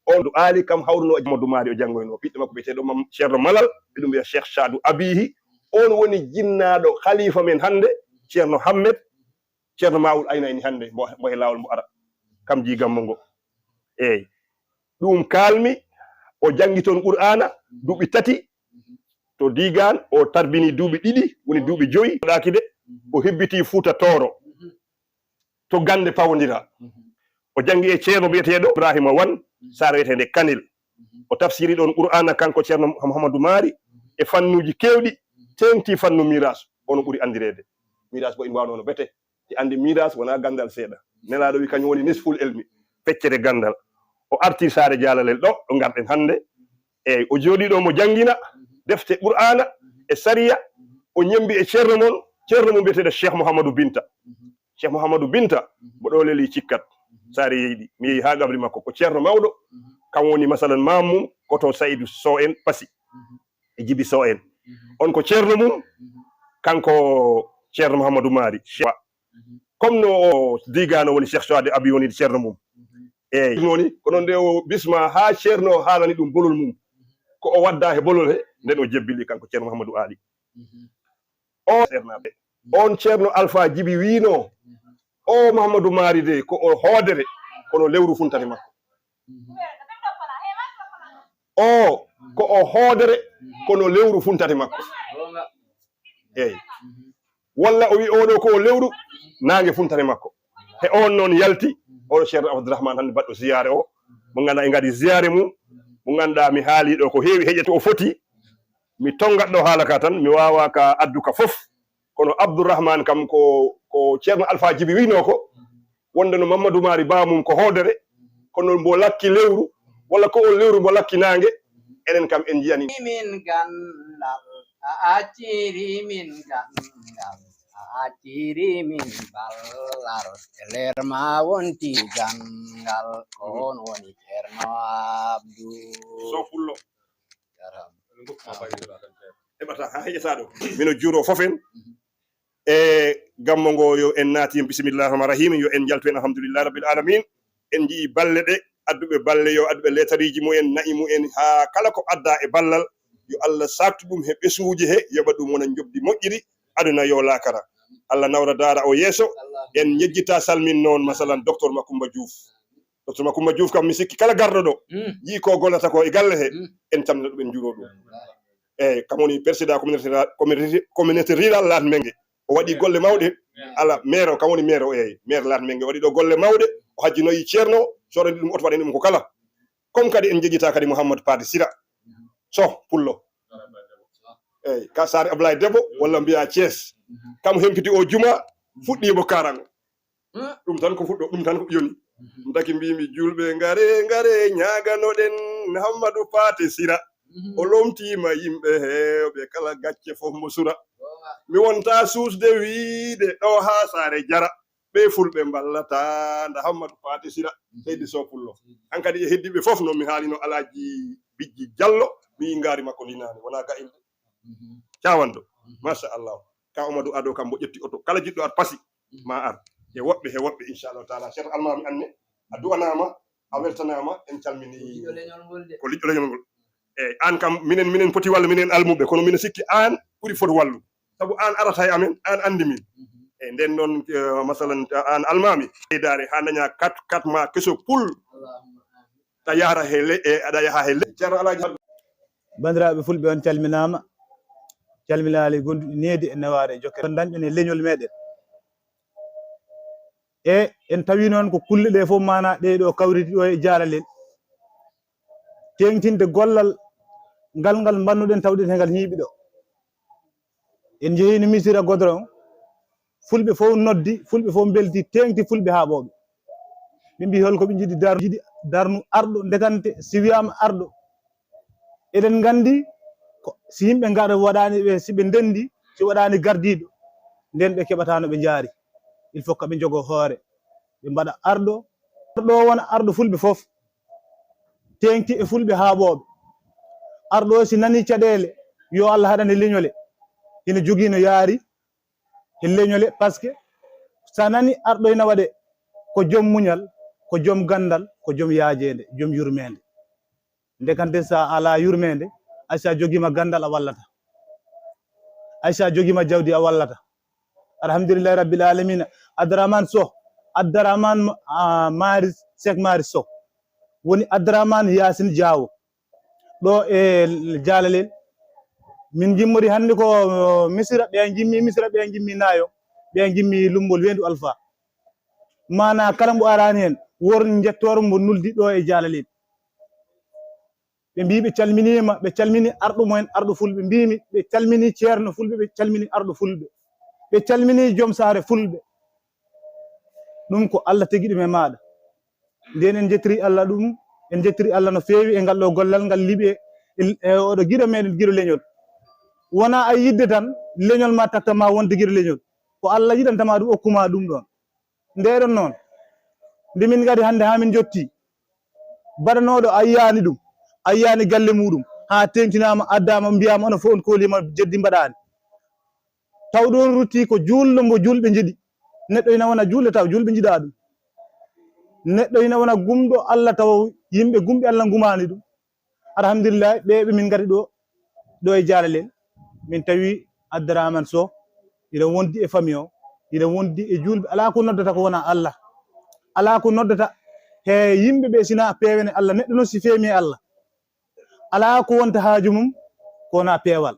on ɗo Aali kam hawruno e Amadou Maari o janngoyno. Ɓiɗɗo makko biyeteeɗo Mam-, Ceerno Malal, ɓe ɗum mbiya Cheikh Saadu Abihi. On woni jinnaaɗo khalifa men hannde, Ceerno Hammet, Ceerno Maawul Aynayni hannde, mbo, mbo e laawol mbo ara. Kam jii gammo ngo. Eey. Ɗum kaalmi, o janngi toon Qur'aana, duuɓi tati, to Digaan, o tarbini duuɓi ɗiɗi, woni duuɓi joyi. Ɗaaki de, o hebbiti Fuuta Tooro, to Gannde Pawondira. O janngi e ceerno biyeteeɗo Ibrahima Wan, saare wiyeteende Kanel. O tafsiri ɗoon Qur'aana, kanko Ceerno Muhammadu Maari, e fannuuji keewɗi, teeŋti fannu miiras, ono ɓuri anndireede. Miiras ko ina waawno no bete. Te anndi miiras wonaa ganndal seeɗa. Nelaaɗo wi kañum woni nisful elmi, feccere ganndal. O arti saare Jaalalel ɗo, ɗo ngarɗen hannde. Eey, o jooɗii ɗo mo janngina defte Qur'aana e sariya, o ñemmbi e ceerno mon, ceerno mum biyeteeɗo Cheikh Mouhamadou Binta. Cheikh Mouhamadou Binta, mbo ɗo leli cikkat, saare yeyɗi. Mi yehi haa gabri makko, ko ceerno mawɗo, kam woni masalan maam mum, ko to Saydou Sow en Passy, e Djiby Sow en. On ko ceerno mum, kanko Ceerno Mouhamadou Maari, Cheikh. Comme no o Digaan o woni Cheikh Souadé Abi woni ceerno mum. Eey. Nooni, ko noon nde o bisma haa ceerno o haalani ɗum bolol mum. Ko o wadda he bolol he, nden o jebbili kanko Ceerno Mouhamadou Aali. O ceernaaɓe. On Ceerno Alpha Djiby wiino, o Mouhamadou Maari de, ko o hoodere, kono lewru funtani makko. O ko o hoodere, kono lewru funtata e makko. Eeyi. Walla o wi oɗo ko o lewru, naange funtata e makko. He oon noon yalti, oɗo Ceerno Abdourahmane hannde baɗɗo ziyaare o, mo ngannduɗaa en ngadi ziyaare mum, mo ngannduɗaa mi haali ɗo ko heewi heƴe to o foti. Mi tonngat ɗo haala ka tan, mi waawaa ka addu ka fof. Kono Abdourahmane kam ko, ko Ceerno Alpha Djiby wiynoo ko, wonde no Mamadou Mari Ba mum ko hoodere, kono mbo lakki lewru, walla ko on lewru mbo lakki naange, enen kam en njiyani. Min ganndal, a acciri min ganndal, a acciri min ballal, e leer ma wonti ganndal, ko on woni Ceerno Abdou. So pullo. Jarama. Heɓata ha heƴata ɗo. Mino juuro fof en. E gammo ngo yo en naati en bisimillahi rahmani rahim, yo en njaltu en alhamdulillahi rabbil alamin. En njii balle ɗe adduɓe balle, yo adduɓe leetariji mumen, na'i mumen, ha kala ko adda e ballal, yo Allah saktu ɗum he ɓesuuji he, yoɓa ɗum wona njoɓdi moƴƴiri aduna yo laakara. Allah nawra daara o yeeso. En njejjita salmin noon masalan docteur Macoumba Diouf. Docteur Macoumba Diouf kam mi sikki kala garɗo ɗo, mm, yii ko gollata ko e galle he, mm, en calmina ɗum, en njuuro ɗum. Eyyi, kam woni président communauté ra-, communauté, communauté rurale Latmingué. O waɗi golle mawɗe. Ala, maire o, kam woni maire o, eyyi. Maire Latmingué waɗi ɗo golle mawɗe. O hajjinoyi ceerno, soodani ɗum oto, waɗani ɗum ko kala. Comme kadi en jeƴƴita kadi Mouhamadou Pate Sira. So pullo. Eyyi, ka Saare Ablaye Debbo, walla mbiya Thiès. Kam hempiti o juma, fuɗɗiimo karango. Ɗum tan ko fuɗɗo, ɗum tan ko yoni. Ndaki mbimi, "Julɓe, ngare, ngare, ñaaganoɗen Hammadu Paate Sira." O lomtiima yimɓe heewɓe, kala gacce fof mbo sura. Mi wonta suusde wiide ɗo haa saare jara. Ɓe fulɓe mballata nda Hammadu Paate Sira. Seydi Sow Pullo. Hankadi e heddiiɓe fof, no mi haalino Alaaji Bijji Jallo, mi yii ngaari makko ndi naane, wona ga'el de. Cawanɗo. Machallah. Ka Oumar Ado kam mbo ƴetti oto. Kala jiɗɗo ar pasi, ma ar. He woɓɓe, he woɓɓe, inchallahu taala. Ceerno Almaami Anne, a du'anaama, a weltanaama, en calmini. Ko liɗɗo leñol ngol de. Ko liɗɗo leñol ngol. Eyyi, aan kam, minen, minen poti walla minen almuɓe, kono mino sikki aan ɓuri foti wallu. Sabu aan arata e amen, aan anndi min. Eyyi, nden noon, eh, masalan, aan almaami. Ɓeydaare haa daña kat, kat ma keso pul. Allahumma amin. Ta yahata he le-, e, aɗa yaha he le-, Ceerno Alaaji Abdu. Banndiraaɓe fulɓe, on calminaama. Calminaali gonduɗi needi e newaare e jokkere. On dañɗon e leñol meɗen. E en tawi noon ko kulle ɗe fof, maana ɗe ɗo kawriti ɗo e Jaalalel. Teeŋtinde gollal ngal, ngal mbannuɗen tawde he ngal ñiiɓi ɗo. En njehino Misira Godron, fulɓe fof noddi, fulɓe fof mbelti, teeŋti fulɓe haaɓooɓe. Ɓe mbi hol ko ɓe njiɗi dar-, njiɗi darnu arɗo, ndekante si wiyaama arɗo, eɗen nganndi ko si yimɓe ngaɗa waɗaani ɓe, si ɓe ndenndi, si waɗaani gardiiɗo, nden ɓe keɓata no ɓe njaari. Il faut que ɓe njogo hoore, ɓe mbaɗa arɗo. Arɗo o wona arɗo fulɓe fof, teeŋti e fulɓe haaɓooɓe. Arɗo o si nani caɗeele, yo Allah haɗane leñole. Ina jogii no yaari, e leñole, parce que sa nani arɗo ina waɗe ko joom muñal, ko joom ganndal, ko joom yaajeende, joom yurmeende. Ndekante sa ala yurmeende, ay sa jogiima ganndal a wallata. Ay sa jogiima jawdi a wallata. Alhamdulillahi rabbil alamina. Abdourahmane Sow, Abdourahmane, ah, Mari, Seck Mari Sow. Woni Abdourahmane Yacine Diawo. Ɗo e Jaalalel. Min ngimmori hannde ko, uh, Misira, ɓe ngimmi Misira, ɓe ngimmi Naayo, ɓe ngimmi Lummbol Weendu Alfa. Maana kala mbo araani heen, won njettooro mbo nuldi ɗo e Jaalalel. Ɓe mbii ɓe calminiima, ɓe calmini arɗo mumen, arɗo fulɓe. Mbiimi ɓe calmini ceerno fulɓe, ɓe calmini arɗo fulɓe. Ɓe calmini joom saare fulɓe. Ɗum ko Allah tagi ɗum e maaɗa. Nden en njettiri Allah ɗum, en njettiri Allah no feewi e ngal ɗo gollal ngal liɓi e, e oɗo giɗo meɗen, giɗo leñol. Wona a yidde tan, leñol ma takta ma wonde giɗo leñol. Ko Allah yiɗanta ma ɗum, okkuma ɗum ɗon. Ndeɗon noon, nde min ngari hannde haa min njotti, baɗanooɗo a yiyaani ɗum, a yiyaani galle muuɗum, haa teeŋtinaama, addaama, mbiyaama, onon fof on kooliima, jeddi mbaɗaani. Taw ɗoon rutti ko juulɗo mbo juulɓe njiɗi. Neɗɗo ina wona juulɗo taw juulɓe njiɗaa ɗum. Neɗɗo ina wona gumɗo Allah taw yimɓe gumɓe Allah ngumaani ɗum. Alhamdulillahi, ɓe ɓe min ngari ɗo, ɗo e Jaalalel. Min tawi Abdourahmane Sow, ina wondi e famille o, ina wondi e juulɓe. Alaa ko noddata ko wona Allah. Alaa ko noddata He yimɓe ɓe sina peewene Allah, neɗɗo noon si feemi e Allah, alaa ko wonta haaju mum ko wona peewal.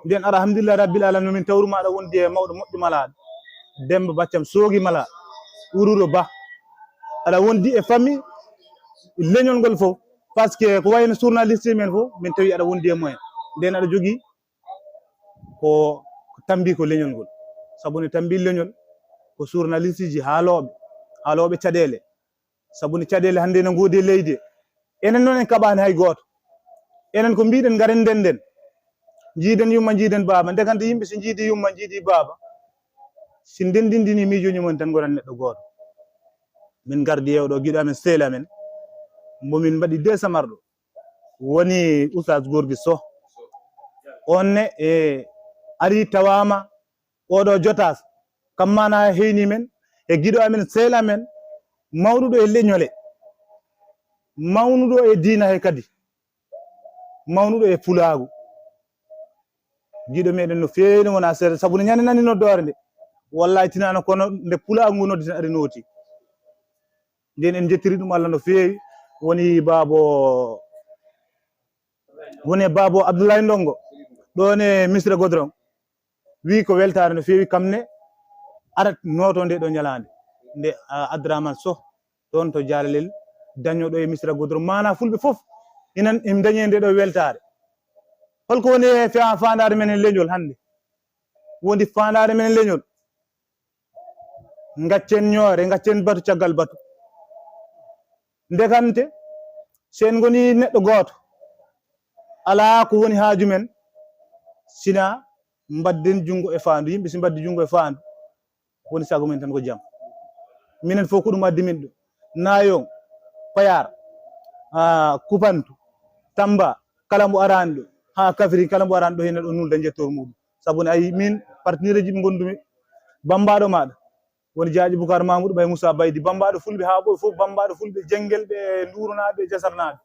Nden aɗa, alhamdulillah rabbil alamin, min tawru ma aɗa wondi e mawɗo moƴƴo malaaɗo, Demba Baccam Soogi Mala, Wururo Ba. Aɗa wondi e famille leñol ngol fof, parce que ko wayno journaliste men fof, min tawi aɗa wondi e mumen. Nden aɗa jogii ko, ko tambi ko leñol ngol. Sabu ne tambi leñol ko journaliste ji haalooɓe, haalooɓe caɗeele. Sabu ne caɗeele hannde ene ngoodi e leydi. Enen noon en kaɓaani hay gooto. Enen ko mbiɗen, ngaren ndenden. Njiiden yumma, njiiden baaba. Ndekante yimɓe so njiidi yumma, njiidi baaba, si ndendindini miijooji mum tan, ngoran neɗɗo gooto. Min ngardi e oɗo giɗo amen, sehil amen, mbo min mbaɗi deux samar ɗo. Woni Oustaz Gorgui Soh. On ne, e, ari tawaama oɗo jotas. Kam mana heyni men, e giɗo amen, sehil amen, mawnuɗo e leñole, mawnuɗo e diina he kadi, mawnuɗo e pulaagu. Giɗo meɗen no feewi, no wona seeɗa, sabu no ñande nani noddoore nde. Wallahi tinano, kono nde pulaagu ngu noddi tan ari nooti. Nden en jettiri ɗum Allah no feewi. Woni baabo, woni baabo Abdoulaye Ndongo, ɗon e Misra Godron. Wi ko weltaare no feewi, kam ne arat nooto nde ɗo ñalaande. Nde, a, Abdourahmane Soh, ɗon to Jaalalel, dañoɗo e Misra Godron. Mana fulɓe fof inan im dañe nde ɗo weltaare. Holko woni e fe-, faandaare men e leñol hannde? Wondi faandaare men e leñol. Ngaccen ñoore, ngaccen batu caggal batu. Ndekante, so en ngoni neɗɗo gooto, alaa ko woni haaju men, sina mbadden junngo e faandu. Yimɓe si mbaddi junngo e faandu, woni sago men tan ko jam. Minen fof ko ɗum addi min ɗo. Nayon, Payar, haa Kupantu, Tamba, kala mbo araani ɗo, haa Kafri, kala mbo araani ɗo, hino ɗo nulda njettoor muɗum. Sabu ne, ayi, min partenaire ji ɓe ngondumi, bambaɗo maɗa woni Jaaji Bukar Mamoudou Ɓay Moussa Baydi, bambaɗo fulɓe haa ɓoy fof, bambaɗo fulɓe Jengel ɓe, Ndurunaaɓe, Jasarnaaɓe.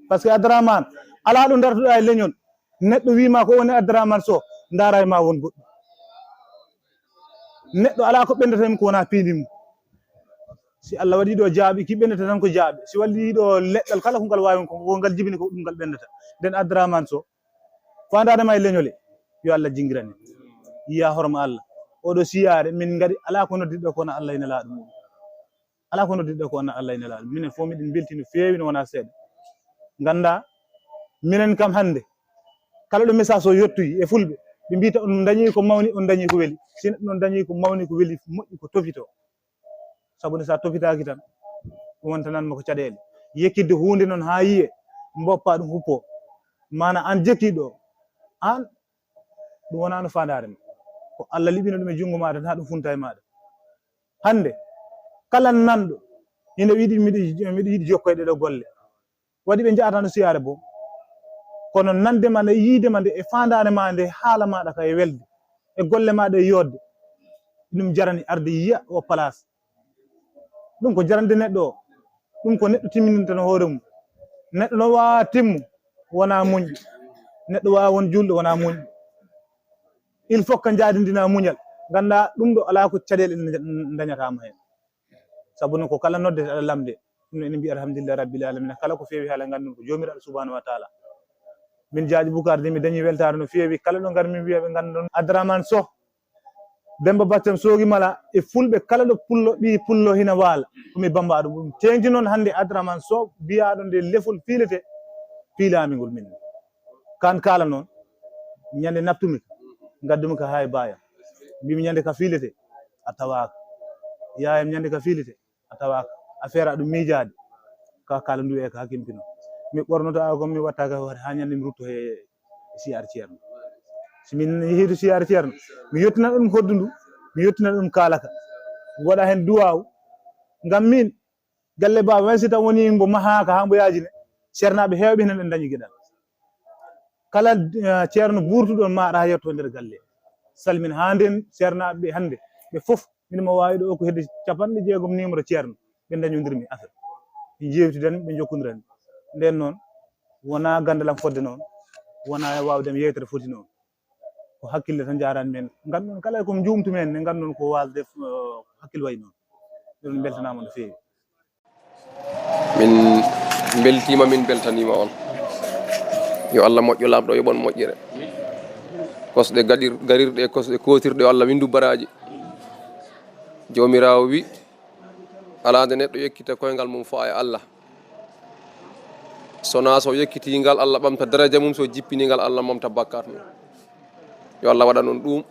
Parce que Abdourahmane, alaa ɗo dartuɗa e leñol, neɗɗo wiima ko woni Abdourahmane Soh, ndaara e ma won goɗɗum. Neɗɗo alaa ko ɓendata e mum ko wona piindi mum. Si Allah waɗi ɗo jaaɓi, ki ɓendata tan ko jaaɓe. Si waɗi ɗo leɗɗal kala ko ngal waawi, ko, ko ngal jibini ko ɗum ngal ɓendata. Nden Abdourahmane Soh, faandaade ma e leñole, yo Allah jingiran en. Yiya horma Allah. Oɗo siyaare, min ngari, alaa ko noddirɗo ko wona Allah e Nelaaɗo mum. Alaa ko noddirɗo ko wona Allah e Nelaaɗo. Minen fof miɗen mbelti no feewi, no wona seeɗa. Ngannda, minen kam hannde, kala ɗo message o yettoyi e fulɓe, ɓe mbiyta on dañi ko mawni, on dañi ko weli. Si neɗɗo noon dañi ko mawni, ko weli, moƴƴi ko tofito. Sabu ne, so a tofitaaki tan, ɗum wontananma ko caɗeele. Yekkidde huunde noon haa yiye, mboppa ɗum huppo. Maana aan jekkiiɗo, aan, ɗum wonaa no faandaare ma. Ko Allah liɓino ɗum e junngo maaɗa tan, haa ɗum funta e maaɗa. Hannde, kala nanɗo, ina wiɗi, miɗo, miɗo yiɗi jokkoyde ɗo golle. Waɗi ɓe njahatano siyaare bo. Kono nande ma nde, yiide ma nde, e faandaare ma nde, haala maaɗa ka e welde, e golle maaɗa e yodde, ɗum jarani arde yiya o place. Ɗum ko jarande neɗɗo o. Ɗum ko neɗɗo timminintano hoore mum. Neɗɗo no waawa timmu, wona muñɗo. Neɗɗo waawa won juulɗo, wona muñɗo. Il faut que njaadindina muñal. Ngannda ɗum ɗo alaa ko caɗeele ɗe dañataama heen. Sabu noon ko kala noddete aɗa lamnde. Ɗum noon ene mbiya alhamdulillahi rabbil alamina. Kala ko feewi haala nganndon ko Joomiraaɗo subhanahu wa taala. Min Jaaji Bukar de mi dañi weltaare no feewi. Kala ɗo ngar min mbiya ɓe nganndon Abdourahmane Soh, Demba Baccam Soogi Mala e fulɓe kala ɗo pullo, ɓii pullo hina waala. Ko mi bambaɗo ɗum. Teeŋti noon hannde Abdourahmane Soh biyaaɗo nde lefol fiilete, fiilaami ngol min. Kaan kaala noon, ñande naɓtumi ka, ngaddumi ka haa e baayam. Mbimi ñande ka fiilete, a tawaaka. Yaayam ñande ka fiilete, a tawaaka. Affaire aɗum miijaade, ka kala ndu e ka hakimpino. Mi ɓornoto a ko mi watta ka hoore haa ñande mi rutto he siyaar Ceerno. Si min yehi to siyaar Ceerno, mi yettina ɗum hoddu ndu, mi yettina ɗum kaalaka. Waɗa heen duwaaw. Ngam min, galle baaba, même si taw woni mbo mahaaka haa mbo yaajine, ceernaaɓe heewɓe heen en dañi geɗal. Kala, eh, ceerno buurtuɗo ma aɗa yetto nder galle. Salmin haa nden ceernaaɓe ɓe hannde, ɓe fof, min mo waawi ɗo ko hedde capanɗe jeegom numéro ceerno, ɓe dañondirmi affaire. Ɓe njeewtidan, ɓe njokkondiran. Nden noon, wonaa ganndal am fodde noon, wonaa e waawde am yeewtere foti noon. Ko hakkille tan njaarani men. Ngannduɗon kala ko njuumtu men, ne ngannduɗon ko waasde, eh, hakkille wayi noon. Ɗum beltanaama no feewi. Min mbeltiima, min mbeltaniima on. Yo Allah moƴƴo Laamɗo, yoɓon moƴƴere. Kosɗe gaɗir-, garirɗe e kosɗe kootirɗe, yo Allah winndu baraaji. Joomiraawo wi, alaa nde neɗɗo yekkita koyngal mum faa e Allah. So naa so yekkitii ngal, Allah ɓamta daraja mum, so jippinii ngal, Allah momta bakkaat mum. Yo Allah waɗan on ɗum.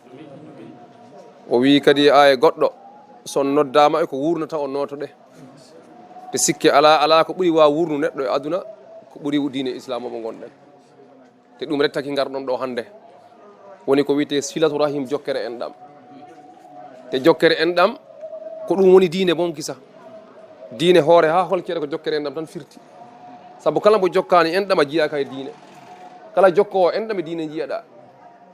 O wii kadi e aaya goɗɗo, so on noddaama e ko wuurnata on nootoɗe. Te sikke alaa, alaa ko ɓuri waa wuurnu neɗɗo e aduna, ko ɓuri diine Islaam o mo ngonɗen. Te ɗum rettaki ngarɗon ɗo hannde. Woni ko wiyetee silatu rahim, jokkere enɗam. Te jokkere enɗam, ko ɗum woni diine bon kisa. Diine hoore haa holkere ko jokkere enɗam tan firti. Sabu kala mbo jokkaani enɗam a jiyaaka e diine. Kala jokkoowo enɗam e diine njiyaɗaa.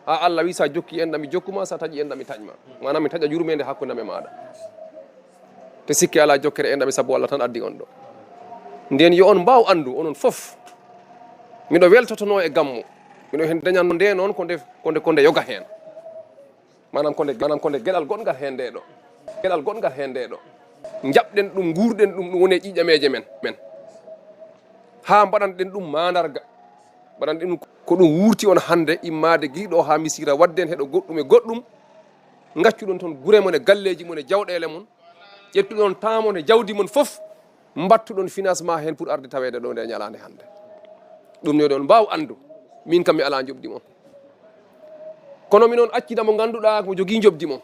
Haa Allah wi, so a jokki enɗam mi jokku ma, so a taƴi enɗam mi taƴ ma. Maanaam mi taƴa yurmeende hakkunde am e maaɗa. Te sikke alaa jokkere enɗam e sabu Allah tan addi on ɗo. Nden yo on mbaaw anndu, onon fof. Miɗo weltotonoo e gammu. Miɗo heen dañanno nde noon ko nde, ko nde, ko nde yoga heen. Maanaam ko nde, maanaam ko nde geɗal goɗngal heen nde ɗo. Geɗal goɗngal heen nde ɗo. Njaɓɗen ɗum, nguurɗen ɗum, ɗum woni e ƴiƴameeje men, men. Haa mbaɗanɗen ɗum maandarga. Mbaɗanɗen ɗum ko ɗum wuurti on hannde, immaade gii ɗo haa Misiira, waɗden heɗo goɗɗum e goɗɗum. Ngaccuɗon toon gure mon e galleeji mon e jawɗeele mon. Ƴettuɗon temps mon e jawdi mon fof. Mbattuɗon financement heen pour arde taweede ɗo nde ñalaande hannde. Ɗum ne on mbaaw anndu, min kam mi alaa njoɓdi mon. Kono minon accida mo ngannduɗaa mo jogii njoɓdi mon.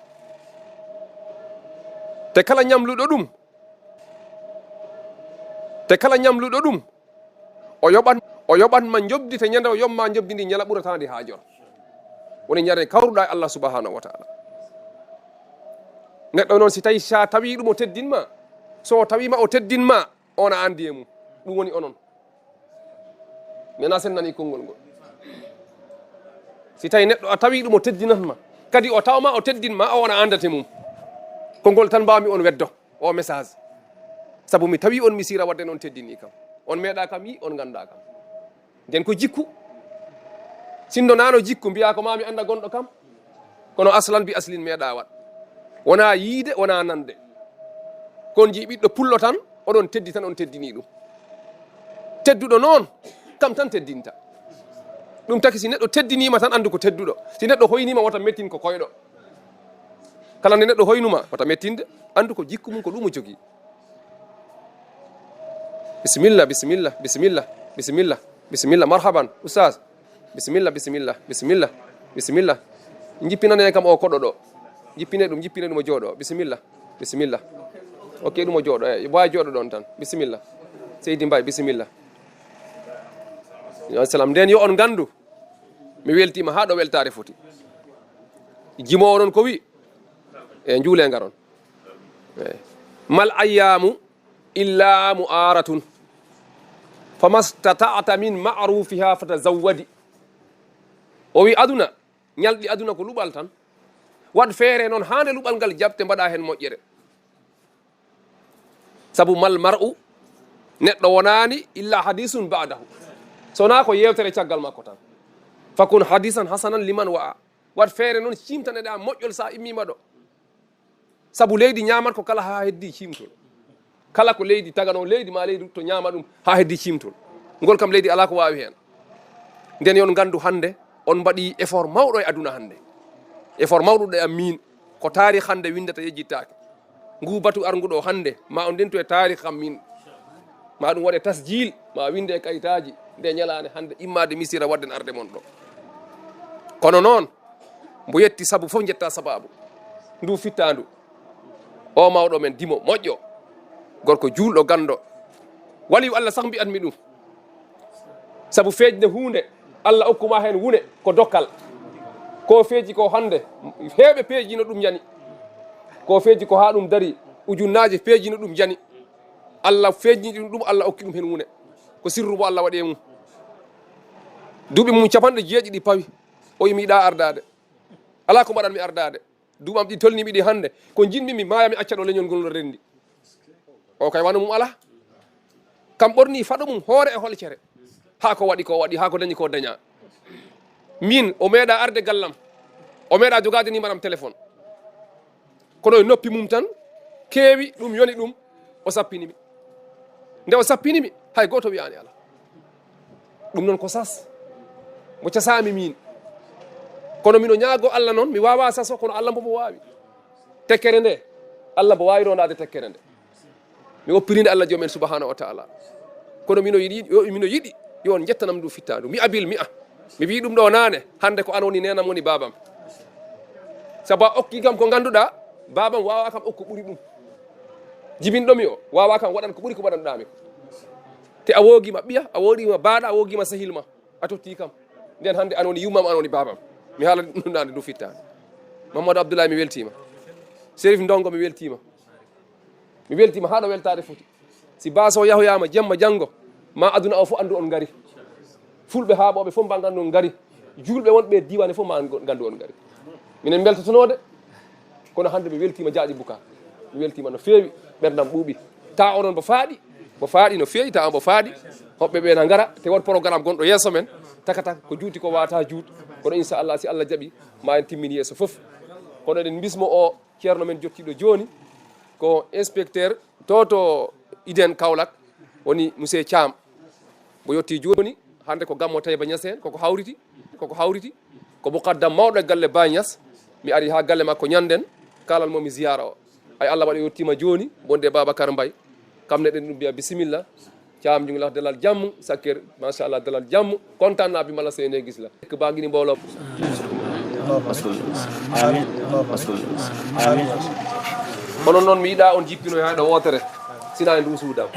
Te kala ñamluɗo ɗum, te kala ñamluɗo ɗum, o yoɓan, o yoɓan ma njoɓdi, te ñande o yoɓ ma njoɓdi ndi ñala ɓurata ndi haajor. Woni ñande kawruɗaa e Allah subhanahu wa ta'ala. Neɗɗo noon si tawi sa tawi ɗum o teddin ma, so o tawi ma o teddin ma, on a anndi e mum. Ɗum woni onon. Mi anaa sen nani konngol ngol. Si tawi neɗɗo a tawi ɗum o teddinat ma, kadi o taw ma o teddin ma, on a anndate mum. Konngol tan mbaawmi on weddo, o message. Sabu mi tawi on Misiira waɗde noon teddini kam. On meeɗa kam yi, on ngannda kam. Nden ko jikku. Sinno naano jikku, mbiyaa ko maa mi annda gonɗo kam. Kono aslan bi aslin meeɗa waɗ. Wonaa yiide, wonaa nande. Kon jii ɓiɗɗo pullo tan, oɗon teddi tan, on teddini ɗum. Tedduɗo noon, kam tan teddinta. Ɗum taki si neɗɗo teddiniima tan, anndu ko tedduɗo. Si neɗɗo hoyniima, wota mettin ko koyɗo. Kala nde neɗɗo hoynuma, wota mettinde, anndu ko jikku mum, ko ɗum o jogii. Bisimilla, bisimilla, bisimilla, bisimilla, bisimilla, marhaban, ustaas. Bisimilla, bisimilla, bisimilla, bisimilla. Jippinane kam o koɗo ɗo. Jippine ɗum, jippine ɗum o jooɗo. Bisimilla, bisimilla. Ok, ɗum o jooɗo, eh, waawi jooɗo ɗon tan. Bisimilla. Seydi Mbaye, bisimilla. Yo salam. Nden yo on nganndu, mi weltiima haa ɗo weltaare foti. Jimoowo noon ko wi, e njuule ngaron. Eh. Mal ayyaamu illa mu'aaratun. Fama stata'ta min ma'rufiha fatazawwadi. O wi aduna, ñalɗi aduna ko luɓal tan. Waɗ feere noon haa nde luɓal ngal jaɓte, mbaɗa heen moƴƴere. Sabu mal mar'u, neɗɗo wonaani illa hadisun ba'dahu. So wonaa ko yeewtere caggal makko tan. Fakun hadisan hasanan liman wa'a. Waɗ feere noon ciimtaneɗaa moƴƴol so a immiima ɗo. Sabu leydi ñaamat ko kala haa heddii ciimtol. Kala ko leydi taganoo leydi, ma leydi to ñaama ɗum haa heddii ciimtol. Ngol kam leydi alaa ko waawi heen. Nden yo on nganndu hannde, on mbaɗii effort mawɗo e aduna hannde. Effort mawɗo ɗo e am miin, ko taarih hannde winndata yejjittaake. Ngu batu arngu ɗo hannde, ma on ndentu e taarih kam miin. Ma ɗum waɗe tasjil, ma winnde e kayitaaji, nde ñalaande hannde immaade Misira waɗden arde mon ɗo. Kono noon, mbo yetti sabu fof njetta sababu. Ndu fittaandu. O mawɗo men dimo, moƴƴo. Gorko juulɗo, ganndo. Waliyu Allah sax mbi'atmi ɗum. Sabu feejde huunde, Allah okkuma heen huunde, ko dokkal. Ko feeji ko hannde, heewɓe peejino ɗum yani. Ko feeji ko haa ɗum dari, ujunnaaje peejino ɗum yani. Allah feejini ɗum, ɗum Allah okki ɗum heen huunde. Ko sirru mo Allah waɗi e mum. Duuɓi mum capanɗe jeeɗiɗi pawi, o wi mi yiɗaa ardaade. Alaa ko mbaɗatmi ardaade. Duuɓi am ɗi tolnimi ɗi hannde, ko njiɗmi mi maaya mi acca ɗo leñol ngol no renndi. O kay wano mum alaa. Kam ɓorni faɗo mum hoore e holcere. Haa ko waɗi ko waɗi, haa ko dañi ko daña. Min, o meeɗa arde gallam. O meeɗa jogaade numéro am téléphone. Kono e noppi mum tan, keewi ɗum yoni ɗum, o sappini mi. Nde o sappini mi, hay gooto wiyaani alaa. Ɗum noon ko sas. Mo casaami miin. Kono mino ñaago Allah noon, mi waawaa sas o, kono Allah mbo mo waawi. Tekkere nde, Allah mbo waawi rondaade tekkere nde. Mi woppirinde Allah joom en subhanahu wa taala. Kono mino yiɗi, yo, mino yiɗi, yo on njettanam ndu fittaandu. Mi abil mi a. Mi wii ɗum ɗo naane, hannde ko an woni neenam woni baabam. Sabu a okki kam ko ngannduɗaa, baabam waawaa kam okku ɓuri ɗum. Jibinɗo mi o, waawaa kam waɗan ko ɓuri ko waɗanɗaa mi ko. Te a woogima ɓiya, a woogima baaɗa, a woogima sehil ma. A totti kam. Nden hannde an woni yummam, an woni baabam. Mi haala ɗum naane ndu fittaandu. Mamadou Abdoulaye, mi weltiima. Serif Ndongo, mi weltiima. Mi weltiima haa ɗo weltaade foti. Si baas o yahoyaama jemma janngo, ma aduna o fof anndu on ngari. Fulɓe haaɓooɓe fof mba nganndu on ngari. Juulɓe wonɓe e diiwaan fof ma nganndu on ngari. Minen mbeltotonoo de, kono hannde mi weltiima Jaaƴi Buka. Mi weltiima no feewi, ɓerndam ɓuuɓi. Taa onon mbo faaɗi, mbo faaɗi no feewi, taa mbo faaɗi. Hoɓɓe ɓe na ngara, te won programme gonɗo yeeso men. Takata ko juuti ko waata juut. Kono inchallah, si Allah jaɓi, ma en timmin yeeso fof. Kono eɗen mbismo o Ceerno men jottiiɗo jooni, ko inspecteur to, to Iden Kaolack, woni monsieur Thiam. Mbo yottii jooni, hannde ko gammo Taïba Niassène, koko hawriti, koko hawriti, ko muqaddam mawɗo e galle Baye Niass. Mi ari haa galle makko ñannden, kaalan mo mi ziyaara o. Ay Allah waɗi o yottiima jooni, wonde Babacar Mbaye. Kam ne ɗen ɗum mbiya bisimilla. Caam ñu ngi la wax dalal jàmm, Sakkir, macha Allah, dalal jàmm. Kontaan naa bi ma la seenee gis la. Nekk baa ngi ni mbooloo. Amin. Amin. Kono noon mi yiɗaa on jippino haa ɗo wootere, sinaa e nduu suudam.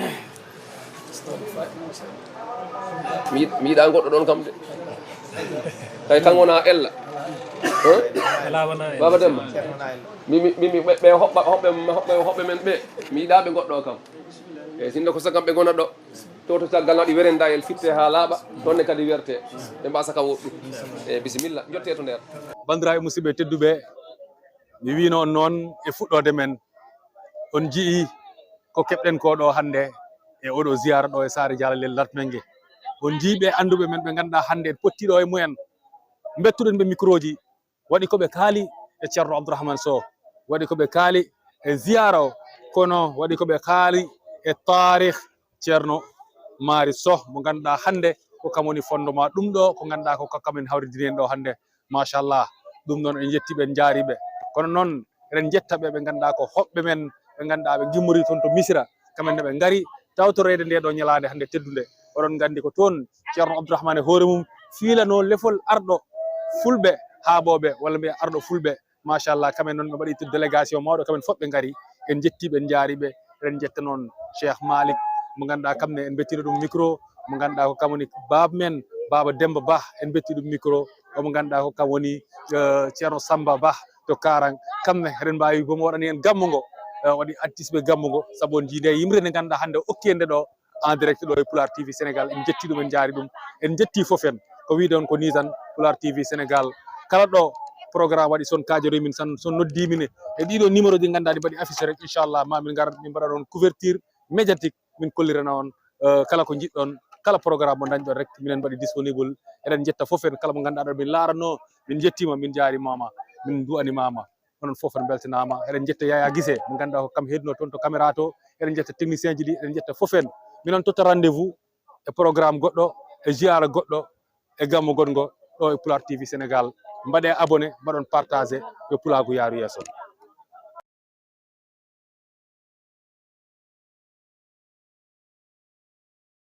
Mi yiɗ-, mi yiɗaa goɗɗo ɗoon kam de. Tawi tan wonaa ella. Hein? Baba Demba. Mi, mi, mi, mi, ɓe, ɓe hoɓɓa, hoɓɓe, hoɓɓe, hoɓɓe men ɓe. Mi yiɗaa ɓe goɗɗo kam. E sinno ko sagam ɓe gona ɗo. To, to caggal waɗi werenda en fitte haa laaɓa. Toon ne kadi werte. Ɓe mbasa ka woɗɗu. E bisimilla. Jotte to nder. Banndiraaɓe musidɓe tedduɓe, mi wiino on noon e fuɗɗoode men. On nji'i ko keɓɗen ko ɗo hannde e oɗo ziyara ɗo e saare Jaalalel Latmingué. On nji'i ɓe annduɓe men ɓe ngannduɗaa hannde en potti ɗo e mumen. Mbettuɗen ɓe microji. Waɗi ko ɓe kaali e Ceerno Abdourahmane Sow. Waɗi ko ɓe kaali e ziyara o. Kono waɗi ko ɓe kaali e taarih Ceerno Mari Sow, mo ngannduɗaa hannde ko kam woni fondement ɗum ɗo, ko ngannduɗaa ko kam en hawridini en ɗo hannde. Machallah. Ɗum noon en njetti ɓe, en njaari ɓe. Kono noon eɗen njetta ɓe, ɓe ngannduɗaa ko hoɓɓe men, ɓe ngannduɗaa ɓe ngimmori toon to Misira. Kamɓe ne ɓe ngari tawtoreede nde ɗo ñalaande hannde teddunde. Oɗon nganndi ko toon Ceerno Abdourahmane e hoore mum fiilanoo lefol arɗo fulɓe haaɓooɓe, walla mbiya arɗo fulɓe. Machallah, kamɓe noon ɓe mbaɗi délégation mawɗo, kamɓe fof ɓe ngari. En njettii ɓe, en njaari ɓe. Eɗen njetta noon Cheikh Malick, mo ngannduɗaa kam ne en mbettiino ɗum micro, mo ngannduɗaa ko kam woni baaba men, Baaba Demba Bah, en mbetti ɗum micro. Omo ngannduɗaa ko kam woni, eh, Ceerno Samba Bah to Karang. Kam ne eɗen mbaawi bomo waɗani en gammu ngo, eh, waɗi artiste ɓe gammu ngo, sabu on njii nde yimre nde ngannduɗaa hannde o okki en nde ɗo en direct ɗo e Pulaar T V Sénégal. En njetti ɗum, en njaari ɗum, en njetti fof en. Ko wiide on ko ni tan, Pulaar T V Sénégal. Kala ɗo programme waɗi, son kaajorii min tan, son noddii min e ɗiɗo numéro ɗi ngannduɗaa ɗi mbaɗi affiché rek, inchallah, ma min ngar min mbaɗa ɗon couverture médiatique, min kollirana on, eh, kala ko njiɗɗon, kala programme mo dañɗon rek, minen mbaɗi disponible. Eɗen njetta fof en, kala mo ngannduɗaa ɗo min laaranoo, min njettiima, min njaarimaama, min nduwanimaama. Onon fof on mbeltanaama. Eɗen njetta Yaya Gise, mo ngannduɗaa ko kam heedunoo toon to caméra to. Eɗen njetta technicien ji ɗi, eɗen njetta fof en. Minen totta rendez-vous e programme goɗɗo, e ziyaara goɗɗo, e gammu goɗngo ɗo e Pulaar T V Sénégal. Mbaɗee abonné, mbaɗon partagé, yo Pulaagu yaaru yeeso.